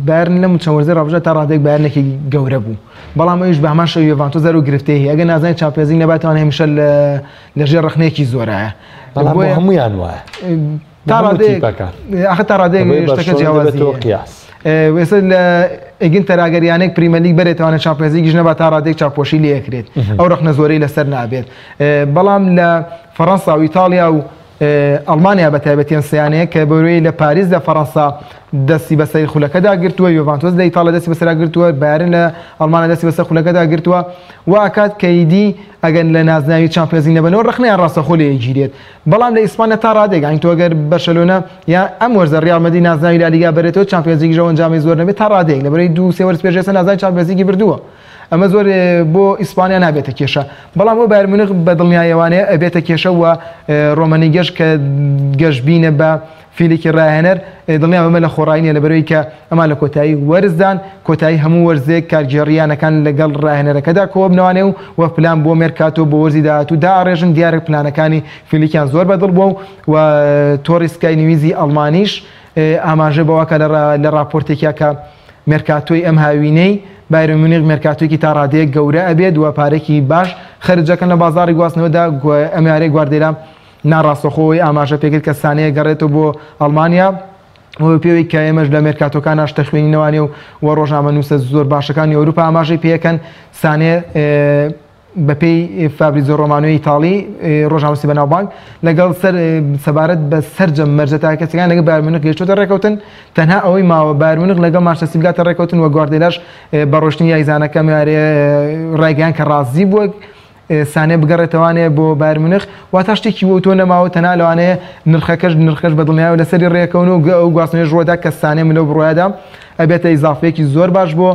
بایرن لەم چەند وەرزەی ڕابردوودا تا ڕادەیەک بایرنێکی گەورە بوو، بەڵام ئەویش بە هەمان شێوە یۆڤانتۆس هەر ئەو گرفتەی هەیە، ئەگەر نازناوی چامپیۆنزلیگ نەباتەوە هەمیشە لە ژێر ڕەخنەیەکی زۆرایە. بەڵام بۆ هەموویان وایە. تا ڕادەیەک ئاخر تا ڕادەیەک شتەکە جیاوازی قیاس. ئێستا لە ئەگین تەراگەر یانێک پریمەرلیگ بەرێتوانێت چامپیۆنزلیگیش نەبات تا ڕادەیەک چاوپۆشی لێ ئەکرێت، ئەو ڕەخنە زۆرەی لەسەر نابێت. بەڵام لە فەڕەنسا و ئیتاڵیا و ئەڵمانیا بە تایبەتی ئەم سیانەیە کە بەوەی لە پاریس لە فەڕەنسا دەستی بەسەر خولەکەدا گرتووە، یۆڤانتۆس لە ئیتاڵیا دەستی بەسەرا گرتووە، بایرن لە ئەڵمانیا دەستی بەسەر خولەکەدا گرتووە و ئەکات کە ئیدی ئەگەر لە نازناوی چامپیۆنزلیگ نەبەنەوە ڕەخنەیان ڕاستەخۆ لێ ئەگیرێت. بەڵام لە ئیسپانیا تا ڕادەیەک یانی تۆ ئەگەر بەرشەلۆنە یا ئەم وەرزە ڕیاڵ مەدرید نازناوی لالیگا بەرێتەوە چامپیۆنزلیگیش ئەو ئەنجامەی زۆر نەبێت تا ڕادەیەک لەبەرەی 2-3 وەرز پێش ئێستا نازناوی چامپیۆنزلیگی بردووە. ئەمە زۆر بۆ ئیسپانیا نابێتە کێشە، بەڵام بۆ بایرن میونخ بە دڵنیاییەوانەیە ئەبێتە کێشە و ڕۆمەنیگەش کە گەشبینە بە فیلێکی ڕاهێنەر دڵنیام ئەمە لە خۆڕایی نیە لەبەرەوەی کە ئەمان لە کۆتایی وەرزدان کۆتایی هەموو وەرزێک کارگێڕی یانەکان لەگەڵ ڕاهێنەرەکەدا کۆبنەوانێ و و پلان بۆ مێرکاتۆ بۆ وەرزی داهاتوو دائەڕێژن دیارە پلانەکانی فیلیکیان زۆر بەدڵ بووە و تۆڕی سکای نیوزی ئەڵمانیش ئاماژە بەوەکە لە ڕاپۆرتێکیا کە مێرکاتۆی ئەم هاوینەی بایرن میونیخ مێرکاتۆیەکی تا ڕادەیەک گەورە ئەبێت و پارەیەکی باش خەرج دەکەن لە بازاڕی گواستنەوەدا، ئەم یاریە گواردێلا ناڕاستەوخۆ ئەوەی ئاماژە پێکرد کە سانێ گەڕێتەوە بۆ ئەڵمانیا و پێوەی کە ئێمەش لە مێرکاتۆکاناش دەخوێنینەوانێ و و ڕۆژنامەنووسە زۆر باشەکانی ئەوروپا ئاماژەی پێەکەن سانێ بەپێی فابریزۆ ڕۆمانۆی ئیتاڵی ڕۆژنامەنووسی بەناوبانگ لەگەڵ سەر سەبارەت بە سەرجەم مەرجە تاکەکەسەکان لەگەڵ بایرن میونخ گەیشتۆتە ڕێکەوتن تەنها ئەوەی ماوە بایرن میونخ لەگەڵ مانچستەر سیتی بگاتە ڕێکەوتن و گواردێلاش بە ڕۆشتنی یاریزانەکە ڕایگەیان کە ڕازی بووە سانێ بگەڕێتەوانێ بۆ بایرن میونخ واتا شتێکی وەو تۆ نەماوە تەنها لەوانەیە نرخەکەش نرخەش بە دڵنیایەوە لەسەری ڕێکەون و ئەو گواستنەوەیش ڕووەدا کە سانێ من لەو بڕوایەدا ئەبێتە ئیزافەیەکی زۆر باش بۆ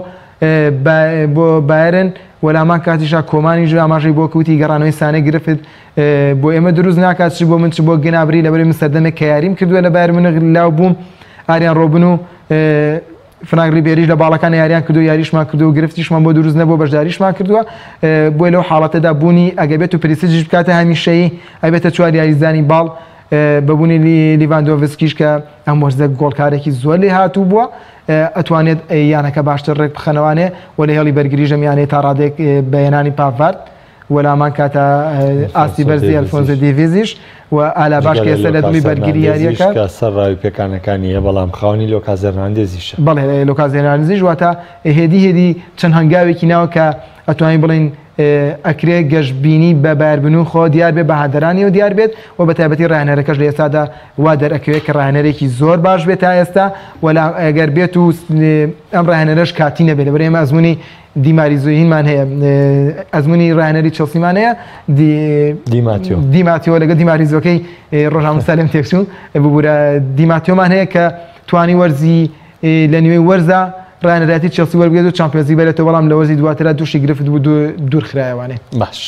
بۆ بایرن و لە هەمان کاتیشا کۆمانیش ئاماژەی بۆ وتی گەڕانەوەی سانێ گرفت بۆ ئێمە دروست ناکات چ بۆ من چ بۆ گنابری لەبەری من سەردەمێک کە یاریم کردووە لە بایرن میونخ لاو بووم ئاریان ڕۆبن و فرانک ریبێریش لە باڵەکان یاریان کردو یاریشمان کردو و گرفتیشمان بۆ دروست نەبوو بەشداریشمان کردووە بۆی لەو حاڵەتەدا بوونی ئەگەر بێت و پریسیجیش بکاتە هەمیشەیی ئەبێتە چوار یاریزانی باڵ بەبوونی لیڤاندۆڤسکیش کە ئەم وەرزە گۆڵکارێکی زۆر لێ هاتوو بووە ئەتوانێت یانەکە باشتر ڕێک بخەنەوانێ و لە هێڵی بەرگریش ئەم یانەیە تا ڕادەیەک بە هێنانی پاڤارد و لامان کاتە ئاستی بەرزی ئەلفۆنزۆ دێڤیزیش و ئالاباش کە ئێستا لە دڵی بەرگری یاریەکە کە سەر ڕاوی پێکانەکانی هەیە بەڵام خاوەنی لۆکاس ئەکرێ گەشبینی بە بایرن میونخەوە دیار بێت، بە هاندەرانیەوە دیار بێت و بە تایبەتی ڕاهێنەرەکەش لە ئێستادا وا دەرئەکەوێت کە ڕاهێنەرێکی زۆر باش بێت تا ئێستا و ئەگەر بێت و ئەم ڕاهێنەرەش کاتی نەبێت لەبەر ئێمە ئەزموونی دیماریزۆهینمان هەیە، ئەزموونی ڕاهێنەری چێڵسیمان هەیە، دیماتیۆ دیماتیۆ لەگەڵ دیماریزۆکەی ڕۆژنامە سالم تێکچوو، ببوورە دیماتیۆمان هەیە کە توانی وەرزی لە نیوەی وەرزا ڕاهێنەرایەتی چێڵسی وەربگرێت و چامپیۆنزلیگ بەرێتەوە، بەڵام لە وەرزی دواترا تووشی گرفت بوو دوورخرایەوانێ. باش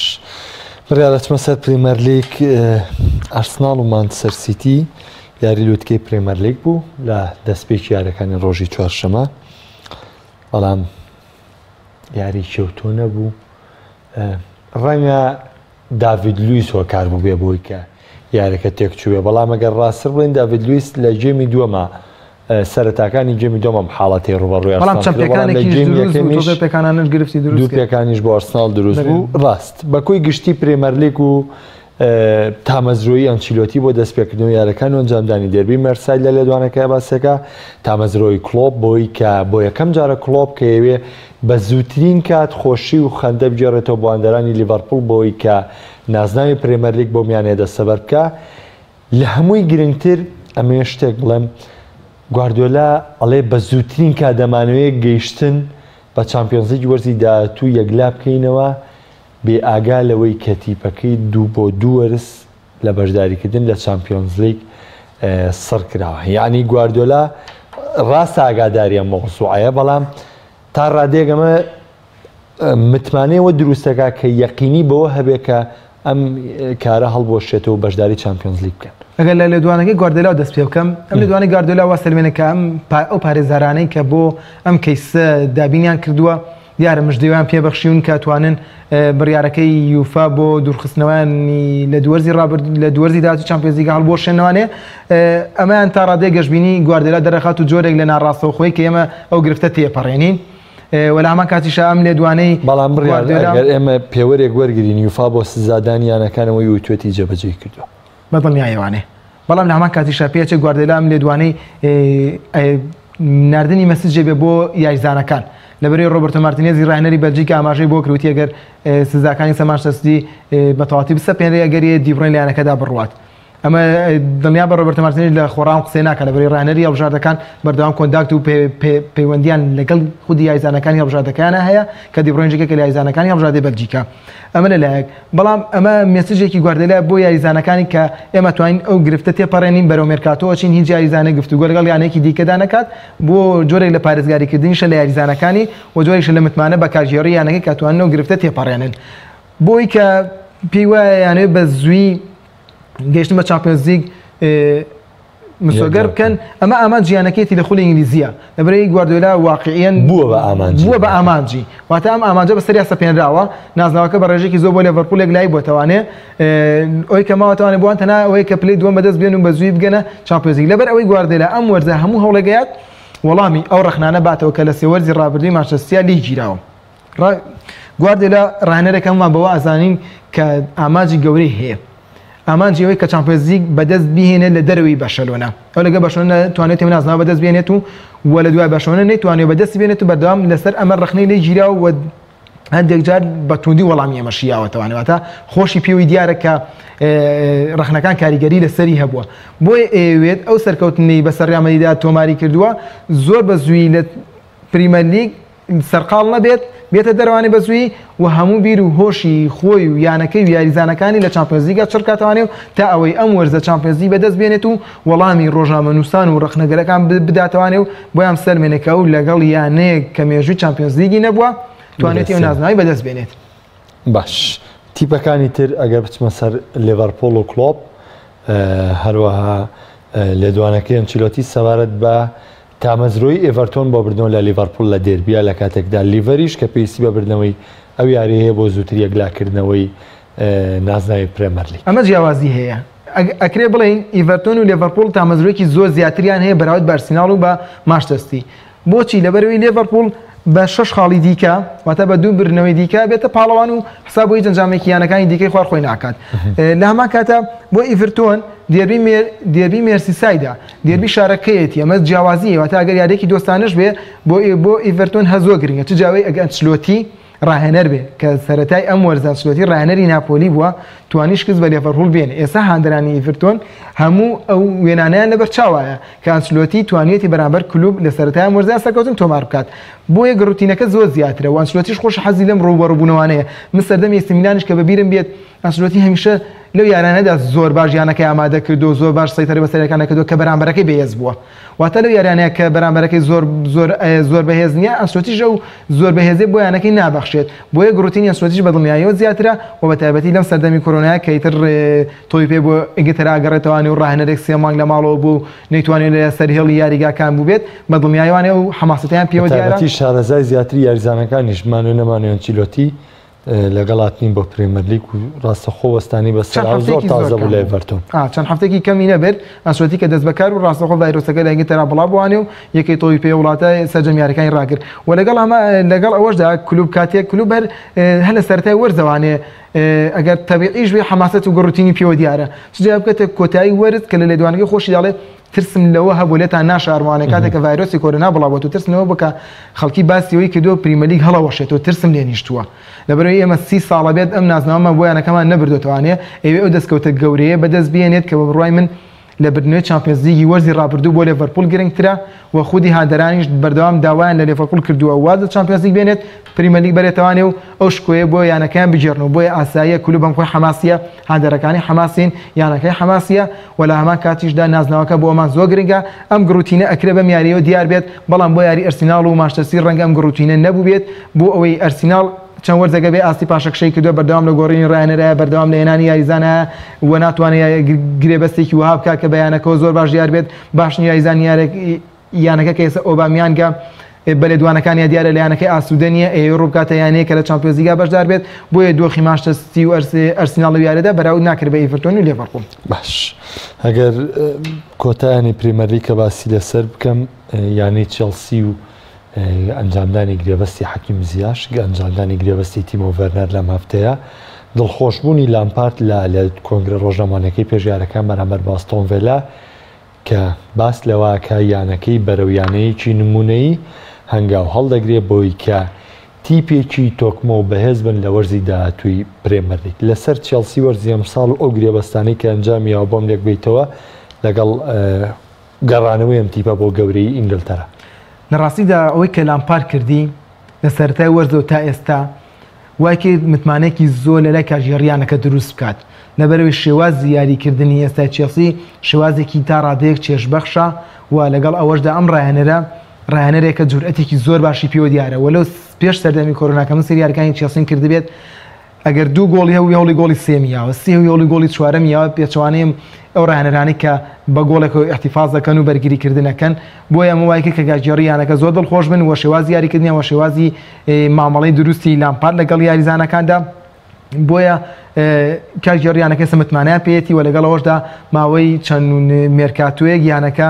بڕیارە چمە سەر پریمەرلیگ، ئارسناڵ و مانچستەر سیتی یاری لوتکەی پریمەرلیگ بوو لە دەستپێکی یاریەکانی ڕۆژی چوارشەمە، بەڵام یاری کێوتۆ نەبوو. ڕەنگە داڤید لویس هۆکار بووبێ بۆی کە یاریەکە تێکچووبێ، بەڵام ئەگەر ڕاستتر بڵێین داڤید لویس لە game ی دووەما سەرەتاکانی game ی دووەم حاڵەتی ڕووبەڕووی بەڵام چەند پێکانێکیش دروست بوو، تۆزێ پێکانانەش گرفتی دروست دوو پێکانیش بۆ ئەرسناڵ دروست بوو. ڕاست بە کۆی گشتی پرێمەرلیگ و تامەزرۆیی ئەنچیلۆتی بۆ دەستپێکردنەوەی یارەکان و ئەنجامدانی دێربی مێرساید لە لێدوانەکەی باسێکە تامەزرۆی کڵۆپ بۆی کە بۆ یەکەم جارە کڵۆپ کە یەوێ بە زووترین کات خۆشی و خەندە بگێڕێتەوە بۆ هاندەرانی لیڤەرپوڵ بۆی کە نازناوی پرێمەرلیگ بۆ میانەیە دەستەبەر بکا. لە هەمووی گرنگتر ئەمەوێ شتێک بڵێم، گواردیۆلا ئەڵێ بە زووترین کات دەمانەوێ گەیشتن بە چامپیۆنزلیگی وەرزی داهاتوو یەکلا بکەینەوە، بێ ئاگا لەوەی کە تیپەکەی دوو بۆ دوو وەرز لە بەشداریکردن لە چامپیۆنزلیگ سڕ کراوە. یەعنی گواردیۆلا ڕاستە ئاگاداری ئەم مەوزوعەیە، بەڵام تا ڕادەیەک ئەمە متمانەی ئەوە دروست دەکات کە یەقینی بەوە هەبێ کە ئەم کارە هەڵبوەشێتەوە و بەشداری چامپیۆنزلیگ بکەن. ئەگەر لە لێدوانەکەی گواردێلاوە دەست پێ بکەم، ئەم لێدوانەی گواردێلا وا سەلمێنێ کە ئەم ئەو پارێزەرانەی کە بۆ ئەم کەیسە دابینیان کردووە، دیارە مژدەیان پێ بەخشیون کە توانن بڕیارەکەی یوفا بۆ دوورخستنەوەیانی لە دووەرزی ڕابرد لە دووەرزی داهاتووی چامپیۆنزلیگ هەڵبوەشێنەوانێ. ئەمەیان تا ڕادەیەک گەشبینی گواردێلا دەرەخات و جۆرێک لە ناڕاستەوخۆی کە ئێمە ئەو گرفتە تێپەڕێنین. و لە هەمان کاتیشا ئەم لێدوانەی بەڵام بڕیار ئەگەر ئێمە پێوەرێک وەرگرین یوفا بۆ سزادانی یانەکان ئەوەی وتوێتی جێبەجێی کردووە. بە دڵنیایەوانێ. بەڵام لە هەمان کاتیشا پێچێ گواردێلا ئەم لێدوانەی ناردنی message ێ بێ بۆ یاریزانەکان. لەبەرەی ڕۆبەرتۆ مارتینێزی ڕاهێنەری بەلجیکا ئاماژەی بۆ کرد وتی ئەگەر سزاکانی سەر مانچستەر سیتی بە تەواوەتی بسەپێنرێ ئەگەر دیبرۆین لە یانەکەدا بڕوات. ئەمە دڵنیا بە ڕۆبەرتۆ مارتینێز لە خۆڕاوم قسەی ناکات لەبەرەی ڕاهێنەری هەڵبژاردەکان بەردەوام contact و پەیوەندیان لەگەڵ خودی یاریزانەکانی هەڵبژاردەکەیانە هەیە کە دیبرۆین یەکێکە لە یاریزانەکانی هەڵبژاردەی بەلجیکا. ئەمە لەلایەک، بەڵام ئەمە message ێکی گواردێلایە بۆ یاریزانەکانی کە ئێمە توانین ئەو گرفتە تێپەڕێنین بەرەو مێرکاتۆ ئەچین هیچ یاریزانێک گفتوگۆ لەگەڵ یانەیەکی دیکەدا نەکات بۆ جۆرێک لە پارێزگاریکردنیشە لە یاریزانەکانی و جۆرێکیشە لە متمانە بە کارگێڕی یانەکەی کە توانن ئەو گرفتە تێپەڕێنن بۆی کە پێی وایە یانەوێت بە زووی گەیشتن بە چامپیۆنزلیگ مسۆگەر بکەن ئەمە ئامانجی یانەکەیەتی لە خولی ئینگلیزیە لەبەرەی گواردیۆلا واقعیەن بووە بە ئامانجی بووە بە ئامانجی واتە ئەم ئامانجە بەسەریا سەپێنراوە نازناوەکە بە ڕێژێکی زۆر بۆ لێڤەرپوڵ یەکلایی بووەتەوانێ ئەوی کە ماوەتەوانێ بۆیان تەنها ئەوەیە کە پلەی دووەم بەدەست بێن و بە زووی بگەنە چامپیۆنزلیگ لەبەر ئەوەی گواردێلا ئەم وەرزە هەموو هەوڵێکەیات وەڵامی ئەو ڕەخنانە باتەوە کە لە سێ وەرزی ڕابردووی مانچستەر لێی گیراوە. گواردیۆلا ڕاهێنەرێک هەموومان بەوە ئەزانین کە ئامانجی گەورەی هەیە ئامانجی ئەوەی کە چامپیۆنزلیگ بەدەست بهێنێت لە دەرەوەی بەرشەلۆنە ئەو لەگە بەرشەلۆنە توانێت نازناو بەدەست بێنێت و و لە دوای بەرشەلۆنە نەیتوانێت بەدەست بێنێت و بەردەوام لەسەر ئەمە ڕەخنەی لێ گیرا و هەندێک جار بە توندی وەڵامی ئەمەشی یاوەتەوانێ واتە خۆشی پێوەی دیارە کە ڕەخنەکان کاریگەری لەسەری هەبووە بۆیە ئەیەوێت ئەو سەرکەوتنەی بەسەر ریال مەدریدا تۆماری کردووە زۆر بە زووی لە پریمەرلیگ سەرقاڵ نەبێت، بێتە دەرەوانێ بە زوویی و هەموو بیر و هۆشی خۆی و یانەکەی و یاریزانەکانی لە چامپیۆنزلیگا چڕکاتەوانێ و تا ئەوەی ئەم وەرزە چامپیۆنزلیگ بەدەست بێنێت و وەڵامی ڕۆژنامەنووسان و ڕەخنەگەرەکان بداتەوانێ و بۆیان بسەلمێنێ کە ئەو لەگەڵ یانەیەک کە مێژووی چامپیۆنزلیگی نەبووە توانێتی ئەو نازناوەی بەدەست بێنێت. باش تیپەکانی تر ئەگەر بچمە سەر لێڤەرپوڵ و کڵۆپ هەروەها لێدوانەکەی ئەنچیلۆتی سەبارەت بە تامەزرۆیی ئێڤەرتۆن بۆ بردنەوە لە لیڤەرپوڵ لە دێربییە، لە کاتێکدا لیڤەریش کە پێویستی بە بردنەوەی ئەو یارییە هەیە بۆ زووتر یەکلاکردنەوەی نازناوی پرێمەرلیگ. ئەمە جیاوازی هەیە. ئەکرێ بڵێین ئیڤەرتۆن و لێڤەرپوڵ تامەزرۆیەکی زۆر زیاتریان هەیە بەراورد بە ئەرسیناڵ و بە مانچستەر سیتی. بۆچی؟ لەبەرئەوەی لێڤەرپوڵ بە شەش خاڵی دیکە، واتە بە دوو بردنەوەی دیکە بێتە پاڵەوان و حساب بۆ هیچ ئەنجامێکی یانەکانی دیکەی خوار خۆی ناکات. لە هەمان کاتە بۆ ئیڤرتۆن دێربی مێر دێربی مێرسیسایدە، دێربی شارەکەیەتی، ئەمە جیاوازی هەیە، واتە ئەگەر یارییەکی دۆستانەش بێ بۆ بۆ ئیڤرتۆن هەر زۆر گرنگە، چ جاوەی ئەگەر ئەنچلۆتی ڕاهێنەر بێ کە سەرەتای ئەم وەرزە ئەنچلۆتی ڕاهێنەری ناپۆلی بووە توانی شکست بە لێڤەرپوڵ بێنێ ئێستا هاندەرانی ئیڤرتۆن هەموو ئەو وێنانەیان لەبەر چاوایە کە ئەنچلۆتی توانیویەتی بەرامبەر کلوب لە سەرەتای ئەم وەرزە سەرکەوتن تۆمار بکات بۆیە گڕوتینەکە زۆر زیاترە و ئەنچلۆتیش خۆش حەزی لەم ڕووبەڕووبوونەوانەیە من سەردەمی ئەسی میلانیش کە بەبیرم بێت ئەنچلۆتی هەمیشە لەو یارانەدا زۆر باش یانەکەی ئامادە کردو زۆر باش سەیتەرەی بەسەر یاریەکان کردووە کە بەرامبەرەکەی بەهێز بووە واتە لەو یاریانەیە کە بەرامبەرەکەی زۆر زۆر زۆر بەهێز نییە ئەنچلۆتیش ئەو زۆر بەهێزی بۆ یانەکەی نابەخشێت بۆیە گڕوتینی ئەنچلۆتیش بە دڵنیاییەوە زیاترە و بە تایبەتی لەم سەردەمی کۆرۆنایە کە ئیتر تۆپی پێ بۆ ئینگلتەرا گەڕێتەوانی و ڕاهێنەرێک سێ مانگ لە ماڵەوە بوو و نەیتوانێت لە سەر هێڵی یاریگاکان بووبێت بە دڵنیاییەوانێ ئەو حەماسەتەیان پێوە دیارە. بە تایبەتی شارەزای زیاتری یاریزانەکانیش مانوێ نەمانوێ ئەنچیلۆتی لەگەڵ هاتنی بۆ پرێمەرلیگ و ڕاستەخۆ وەستانی بەسەر چەند ئاو زۆر هەفتەیەکی زۆر تازە کەم بوو لە بوو. ئێڤەرتۆن. چەند هەفتەیەکی کەمی نەبرد ئەنسلۆتی کە دەستبەکار بوو ڕاستەخۆ ڤایرۆسەکە لە ئینگلتەرا بڵاو بووانێ و یەکەی تۆپی پێی وڵاتە سەرجەم یاریەکانی ڕاگرت و لەگەڵ ئەمە لەگەڵ ئەوەشدا کلوب کاتێک کلوب هەر هەر لە سەرەتای وەرزەوانێ ئەگەر تەبیعیش بێ حەماسەت و گڕوتینی پێوە دیارە چ جای بکاتە کۆتایی وەرز کە لە لێدوانەکەی خۆشی دەڵێ ترسم لەوە هەبوو لێتان ناشارمانێ کاتێک کە ڤایرۆسی کۆرۆنا بڵاوبۆتەوە ترسم لەوە بوو کە خەڵکی باسی ئەوەی کردووە پریمەرلیگ هەڵەوەشێتەوە ترسم لێ نیشتووە لەبەرئەوەی ئێمە سی ساڵە بێت ئەم نازناوەمان بۆ یانەکەمان نەبردۆتەوانێ ئەیەوێ ئەو دەستکەوتە گەورەیە بەدەست بهێنێت کە بە بڕوای من لە بردنەوەی چامپیۆنزلیگی وەرزی ڕابردوو بۆ لێڤەرپوڵ گرنگترە و خودی هاندەرانیش بەردەوام داوایان لە لێڤەرپوڵ کردووە واز لە چامپیۆنزلیگ بێنێت پریمەرلیگ بەرێتەوانێ و ئەو شکۆیە بۆ یانەکەیان بگێڕن و بۆیە ئاساییە کلوب هەم خۆی حەماسییە هاندەرەکانی حەماسین یانەکەی حەماسییە و لە هەمان کاتیشدا نازناوەکە بۆ ئەمان زۆر گرنگە ئەم گڕوتینە ئەکرێ بەم یارییەوە دیار بێت بەڵام بۆ یاری ئەرسیناڵ و مانچستەر سیتی ڕەنگە ئەم گڕوتینە نەبووبێت بۆ ئەوەی ئەرسیناڵ چەند وەرزێکە بێ ئاستی پاشەکشەی کردووە بەردەوام لە گۆڕینی ڕاهێنەرایە بەردەوام لە هێنانی یاریزانایە و ناتوانێت گرێبەستێکی وەها بکات کە بە یانەکەوە زۆر باش دیار بێت باشترین یاریزانی یانەکە کە ئێستا ئۆبامیانگە بە لێدوانەکانیا دیارە لە یانەکەی ئاسوودە نییە ئەیەوێ ڕووبکاتە یانەیە کە لە چامپیۆنزلیگا بەشدار بێت بۆیە دۆخی مانچستەر سیتی و ئەرسیناڵ لەو یاریەدا بەراورد ناکرێت بە ئیڤرتۆن و لێڤەرپوڵ. باش ئەگەر کۆتایانی پریمەرلیگ کە باسی لەسەر بکەم یانەی چێڵسی و ئەنجامدانی گرێبەستی حەکیم زیاش، ئەنجامدانی گرێبەستی تیمۆ ڤێرنەر لەم هەفتەیە، دڵخۆشبوونی لامپارد لە لە کۆنگرە ڕۆژنامەوانیەکەی پێش یارەکان بەرامبەر بە ئاستۆن ڤێلا کە باس لەوە کە یانەکەی بەرەو یانەیەکی نمونەیی هەنگاو هەڵدەگرێ بۆی کە تیپێکی تۆکمە و بەهێز بن لە وەرزی داهاتووی پرێمەرلیگ. لەسەر چێڵسی وەرزی ئەمساڵ و ئەو گرێبەستانەی کە ئەنجامیاوە بۆم لێکبەیتەوە لەگەڵ گەڕانەوەی ئەم تیپە بۆ گەورەیی ئینگلتەرا. لە ڕاستیدا ئەوەی کە لامپارد کردی لە سەرەتای وەرزەوە تا ئێستا وای کرد متمانەیەکی زۆر لەلای کارگێڕی یانەکە دروست بکات، لەبەرئەوەی شێوازی یاریکردنی ئێستای چێڵسی شێوازێکی تا ڕادەیەک چێژبەخشە و لەگەڵ ئەوەشدا ئەم ڕاهێنەرە ڕاهێنەرێکە جورئەتێکی زۆر باشی پێوە دیارە و لەو پێش سەردەمی کۆرۆنا کە من سەیری یاریەکانی چێڵسیم کردبێت ئەگەر دوو گۆڵی هەبوو هەوڵی گۆڵی سێمی یاوە، سێ هەوڵی گۆڵی چوارەمی یاوە، پێچەوانەی ئەو ڕاهێنەرانەی کە بە گۆڵێکەوە ئیحتیفاز دەکەن و بەرگریکردن ئەکەن، بۆیە ئەمە وای کرد کە کارگێڕی یانەکە زۆر دڵخۆش بن و شێوازی یاریکردنیان و شێوازی مامەڵەی دروستی لامپارد لەگەڵ یاریزانەکاندا، بۆیە کارگێڕی یانەکە ئێستا متمانەیان پێیەتی و لەگەڵ ئەوەشدا ماوەی چەند مێرکاتۆیەک یانەکە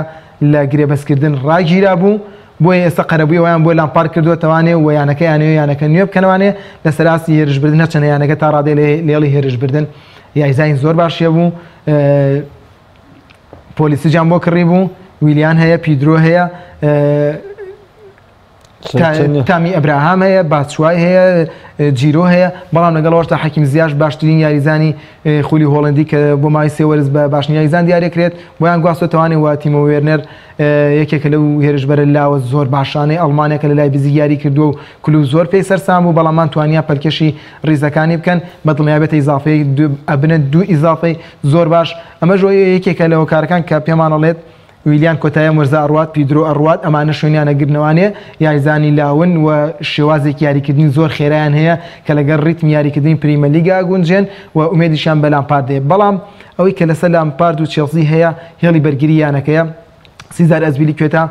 لە گرێبەستکردن ڕاگیرابوو. بۆیە ئێستا قەرەبووی ئەوەیان بۆ لامپارد کردووەتەوانێ و یانەکە یانەوێ یانەکە نوێ بکەنەوانێ لەسەر ئاستی هێرشبردن هەرچەندە یانەکە تا ڕادەیە لە هێڵی هێرشبردن یاریزانی زۆر باشی هەبوو پۆلیسیجان بۆ کڕی بوو ویلیان هەیە پیدرۆ هەیە تامی ئەبراهام هەیە باچوای هەیە جیرۆ هەیە بەڵام لەگەڵ ئەوەشدا حەکیم زیاش باشترین یاریزانی خولی هۆڵندی کە بۆ ماوەی سێ وەرز بە باشترین یاریزان دیارەکرێت بۆیان گواستوەتەوانێ و تیمۆ وێرنەر یەکێکە لەو هێرشبەرە لاوە زۆر باشانەی ئەڵمانیا کە لە لایپزیگ یاری کردووە و کلوب زۆر پێی سەرسام بوو بەڵام مان توانیان پەلکێشی ریزەکانی بکەن بە دڵنیایی بێتە ئیزافەی ئەبنە دوو ئیزافەی زۆر باش ئەمەش یەکێکە لە هۆکارەکان کە پێمان ئەڵێت ویلیان کۆتایی ئەم وەرزە ئەڕوات، پیدرۆ ئەڕوات، ئەمانە شوێنیان ئەگرنەوانێ، یاریزانی لاون و شێوازێکی یاریکردنی زۆر خێرایان هەیە کە لەگەڵ ریتمی یاریکردنی پریمەرلیگا ئەگونجێن و ئومێدیشیان بە لامپارد هەیە. بەڵام ئەوەی کە لەسەر لامپارد و چێڵسی هەیە هێڵی بەرگری یانەکەیە، سیزار ئەزبیلیکوێتا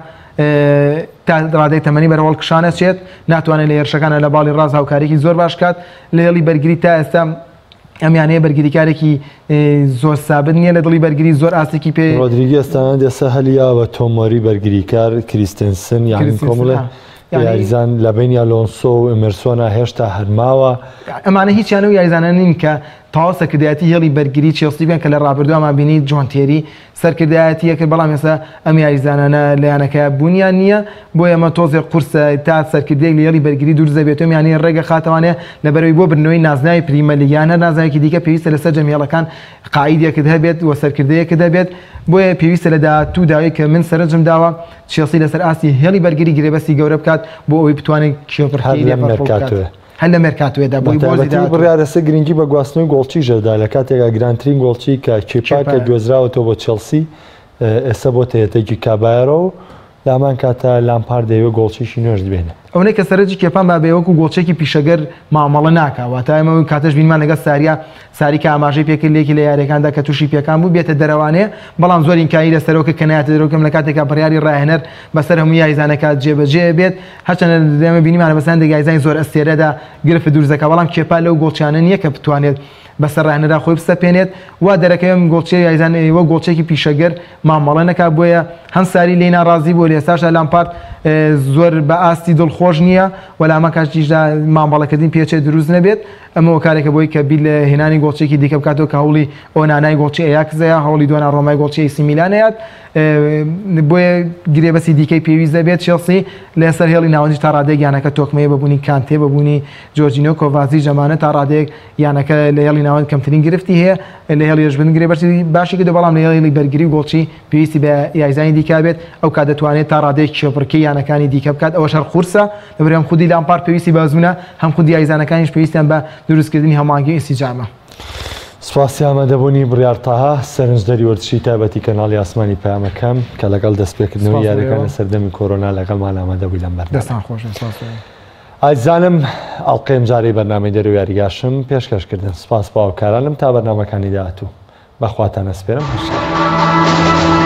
تا رادەی تەمەنی بەرەو هەڵکشان ئەچێت، ناتوانێت لە هێرشەکانە لە باڵی راست هاوکاریی زۆر باش کات، لە هێڵی بەرگری تا ئێستا ئەم یانەیە بەرگریکارێکی زۆر سابت نییە لە دڵی بەرگری زۆر ئاستێکی پێ ڕۆدریگێز تەنانەت ئێستا هەلی یاوە تۆمۆری بەرگریکار کریستنسن یانی کۆمەڵێ. یاریزان لە بەینی ئەلۆنسۆ و ئێمێرسۆنا هێشتا هەر ماوە. ئەمانە هیچیان ئەو یاریزانانە نین کە تەواو سەرکردایەتی هێڵی بەرگری چێڵسی بکەن کە لە ڕابردووامان بینی جۆن تێری سەرکردایەتی ئەکرد، بەڵام ئێستا ئەم یاریزانانە لە یانەکە بوونیان نییە، بۆیە ئەمە تۆزێک قورسە تا سەرکردەیەک لە هێڵی بەرگری دروست دەبێت و ئەم یانەیە ڕێگە خاتەوانێ لەبەرئەوەی بۆ بردنەوەی نازناوی پریمەرلیگ یان هەر نازناوێکی دیکە پێویستە لە سەرجەم هێڵەکان قائیدێکت هەبێت و سەرکردەیەکت هەبێت، بۆیە پێویستە لە داهاتوودا کە من سەرنجم داوە چێڵسی لەسەر ئاستی هێڵی بەرگری گرێبەستی گەورە بکات بۆ ئەوەی بتوانێت کێبڕکێی لێڤەرپوڵ بکات. هەر لە مێرکاتۆیەدا بۆی بۆ وەرزی بەتایبەتی داهاتوو. بڕیارە سێ گرنگی بە گواستنەوەی گۆڵچیش دەدا لە کاتێکا گرانترین گۆڵچی کە کێپا کە کێپایە. گوێزراوەتەوە بۆ چێڵسی ئێستا بۆتە یەدەگی کابایەرۆ و لە هەمان کاتا لامپارد دەیەوێت گۆڵچیی نوێش بێنێت. ئەونەی کە سەرنجی کێپان بابێ وەکو گۆڵچیەکی پیشەگەر مامەڵە ناکا واتا ئێمە ئەو کاتەش بینمان لەگەڵ ساریا ساری کە ئاماژەی پێکرد لە یەکی لە یاریەکاندا کە توشی پێکان بوو بێتە دەرەوانێ بەڵام زۆر ئینکاری لەسەرەوە کرد کە نایەتە دەرەوە کەم لە کاتێکا بڕیاری ڕاهێنەر بەسەر هەموو یاریزانەکە جێبەجێ بێت هەرچەندە ئێمە بینیمانە بەسەر هەندێک یاریزانی زۆر ئەستێرەدا گرفت دروست دەکات بەڵام کێپا لەو گۆڵچیانە نییە کە بتوانێت بەسەر ڕاهێنەرا خۆی بسەپێنێت وا دەرەکەوێت ئەم گۆڵچیە یاریزان وەک گۆڵچیەکی پیشەگەر مامەڵە نەکات بۆیە هەم ساری لێی ناڕازی بووە لە ئێستاشدا لامپارد زۆر بە ئاستی دڵخۆش نییە و لە هەمان کاتیشدا مامەڵەکردنی پێچێت دروست نەبێت ئەمە هۆکارێکە بۆی کە بیر لە هێنانی گۆڵچیەکی دیکە بکاتەوە کە هەوڵی ئۆنانای گۆڵچی ئەیاکس ئەیا هەوڵی دۆنارۆمای گۆڵچی ئەیسی میلان ئەیات بۆیە گرێبەستی دیکەی پێویست دەبێت چێڵسی لەسەر هێڵی ناوەندیش تا ڕادەیەک یانەکە تۆکمەیە بە بوونی کانتێ بە بوونی جۆرجینۆ کۆڤازی جەمانە تا ڕادەیەک یانەکە لە هێڵی ناوەند کەمترین گرفتی هەیە لە هێڵی هێرشبردن گرێبەستی باشی کردووە بەڵام لە هێڵی بەرگری و گۆڵچی پێویستی بە یاریزانی دیکە بێت ئەو کات دەتوانێت تا ڕادەیەک کێبڕکێی یانەکانی دیکە بکات ئەوەش هەر قورسە لەبەر هەم خودی لامپارد پێویستی بە ئەزموونە هەم خودی یاریزانەکانیش پێویستیان بە دروستکردنی هەماهەنگی و ئینسیجامە. سوپاسی ئامادەبوونی بڕیار تاها، سەرنجدەری وەرزشی تایبەتی کەناڵی ئاسمانی پەیامەکەم کە لەگەڵ دەستپێکردنەوەی سپاس بۆ یاریەکان ئێوە. لە سەردەمی کۆرۆنا لەگەڵمان ئامادەبووی لەم بەرنامەیە. دەستان خۆش بێت. سپاس بۆ ئێوە. ئازیزانم ئەڵقەی ئەمجارەی بەرنامەی دەرەوەی یاریگاشم پێشکەش کردن. سپاس بۆ هاوکارانم تا بەرنامەکانی داهاتوو. بە خواتان ئەسپێرم. هەر شاد.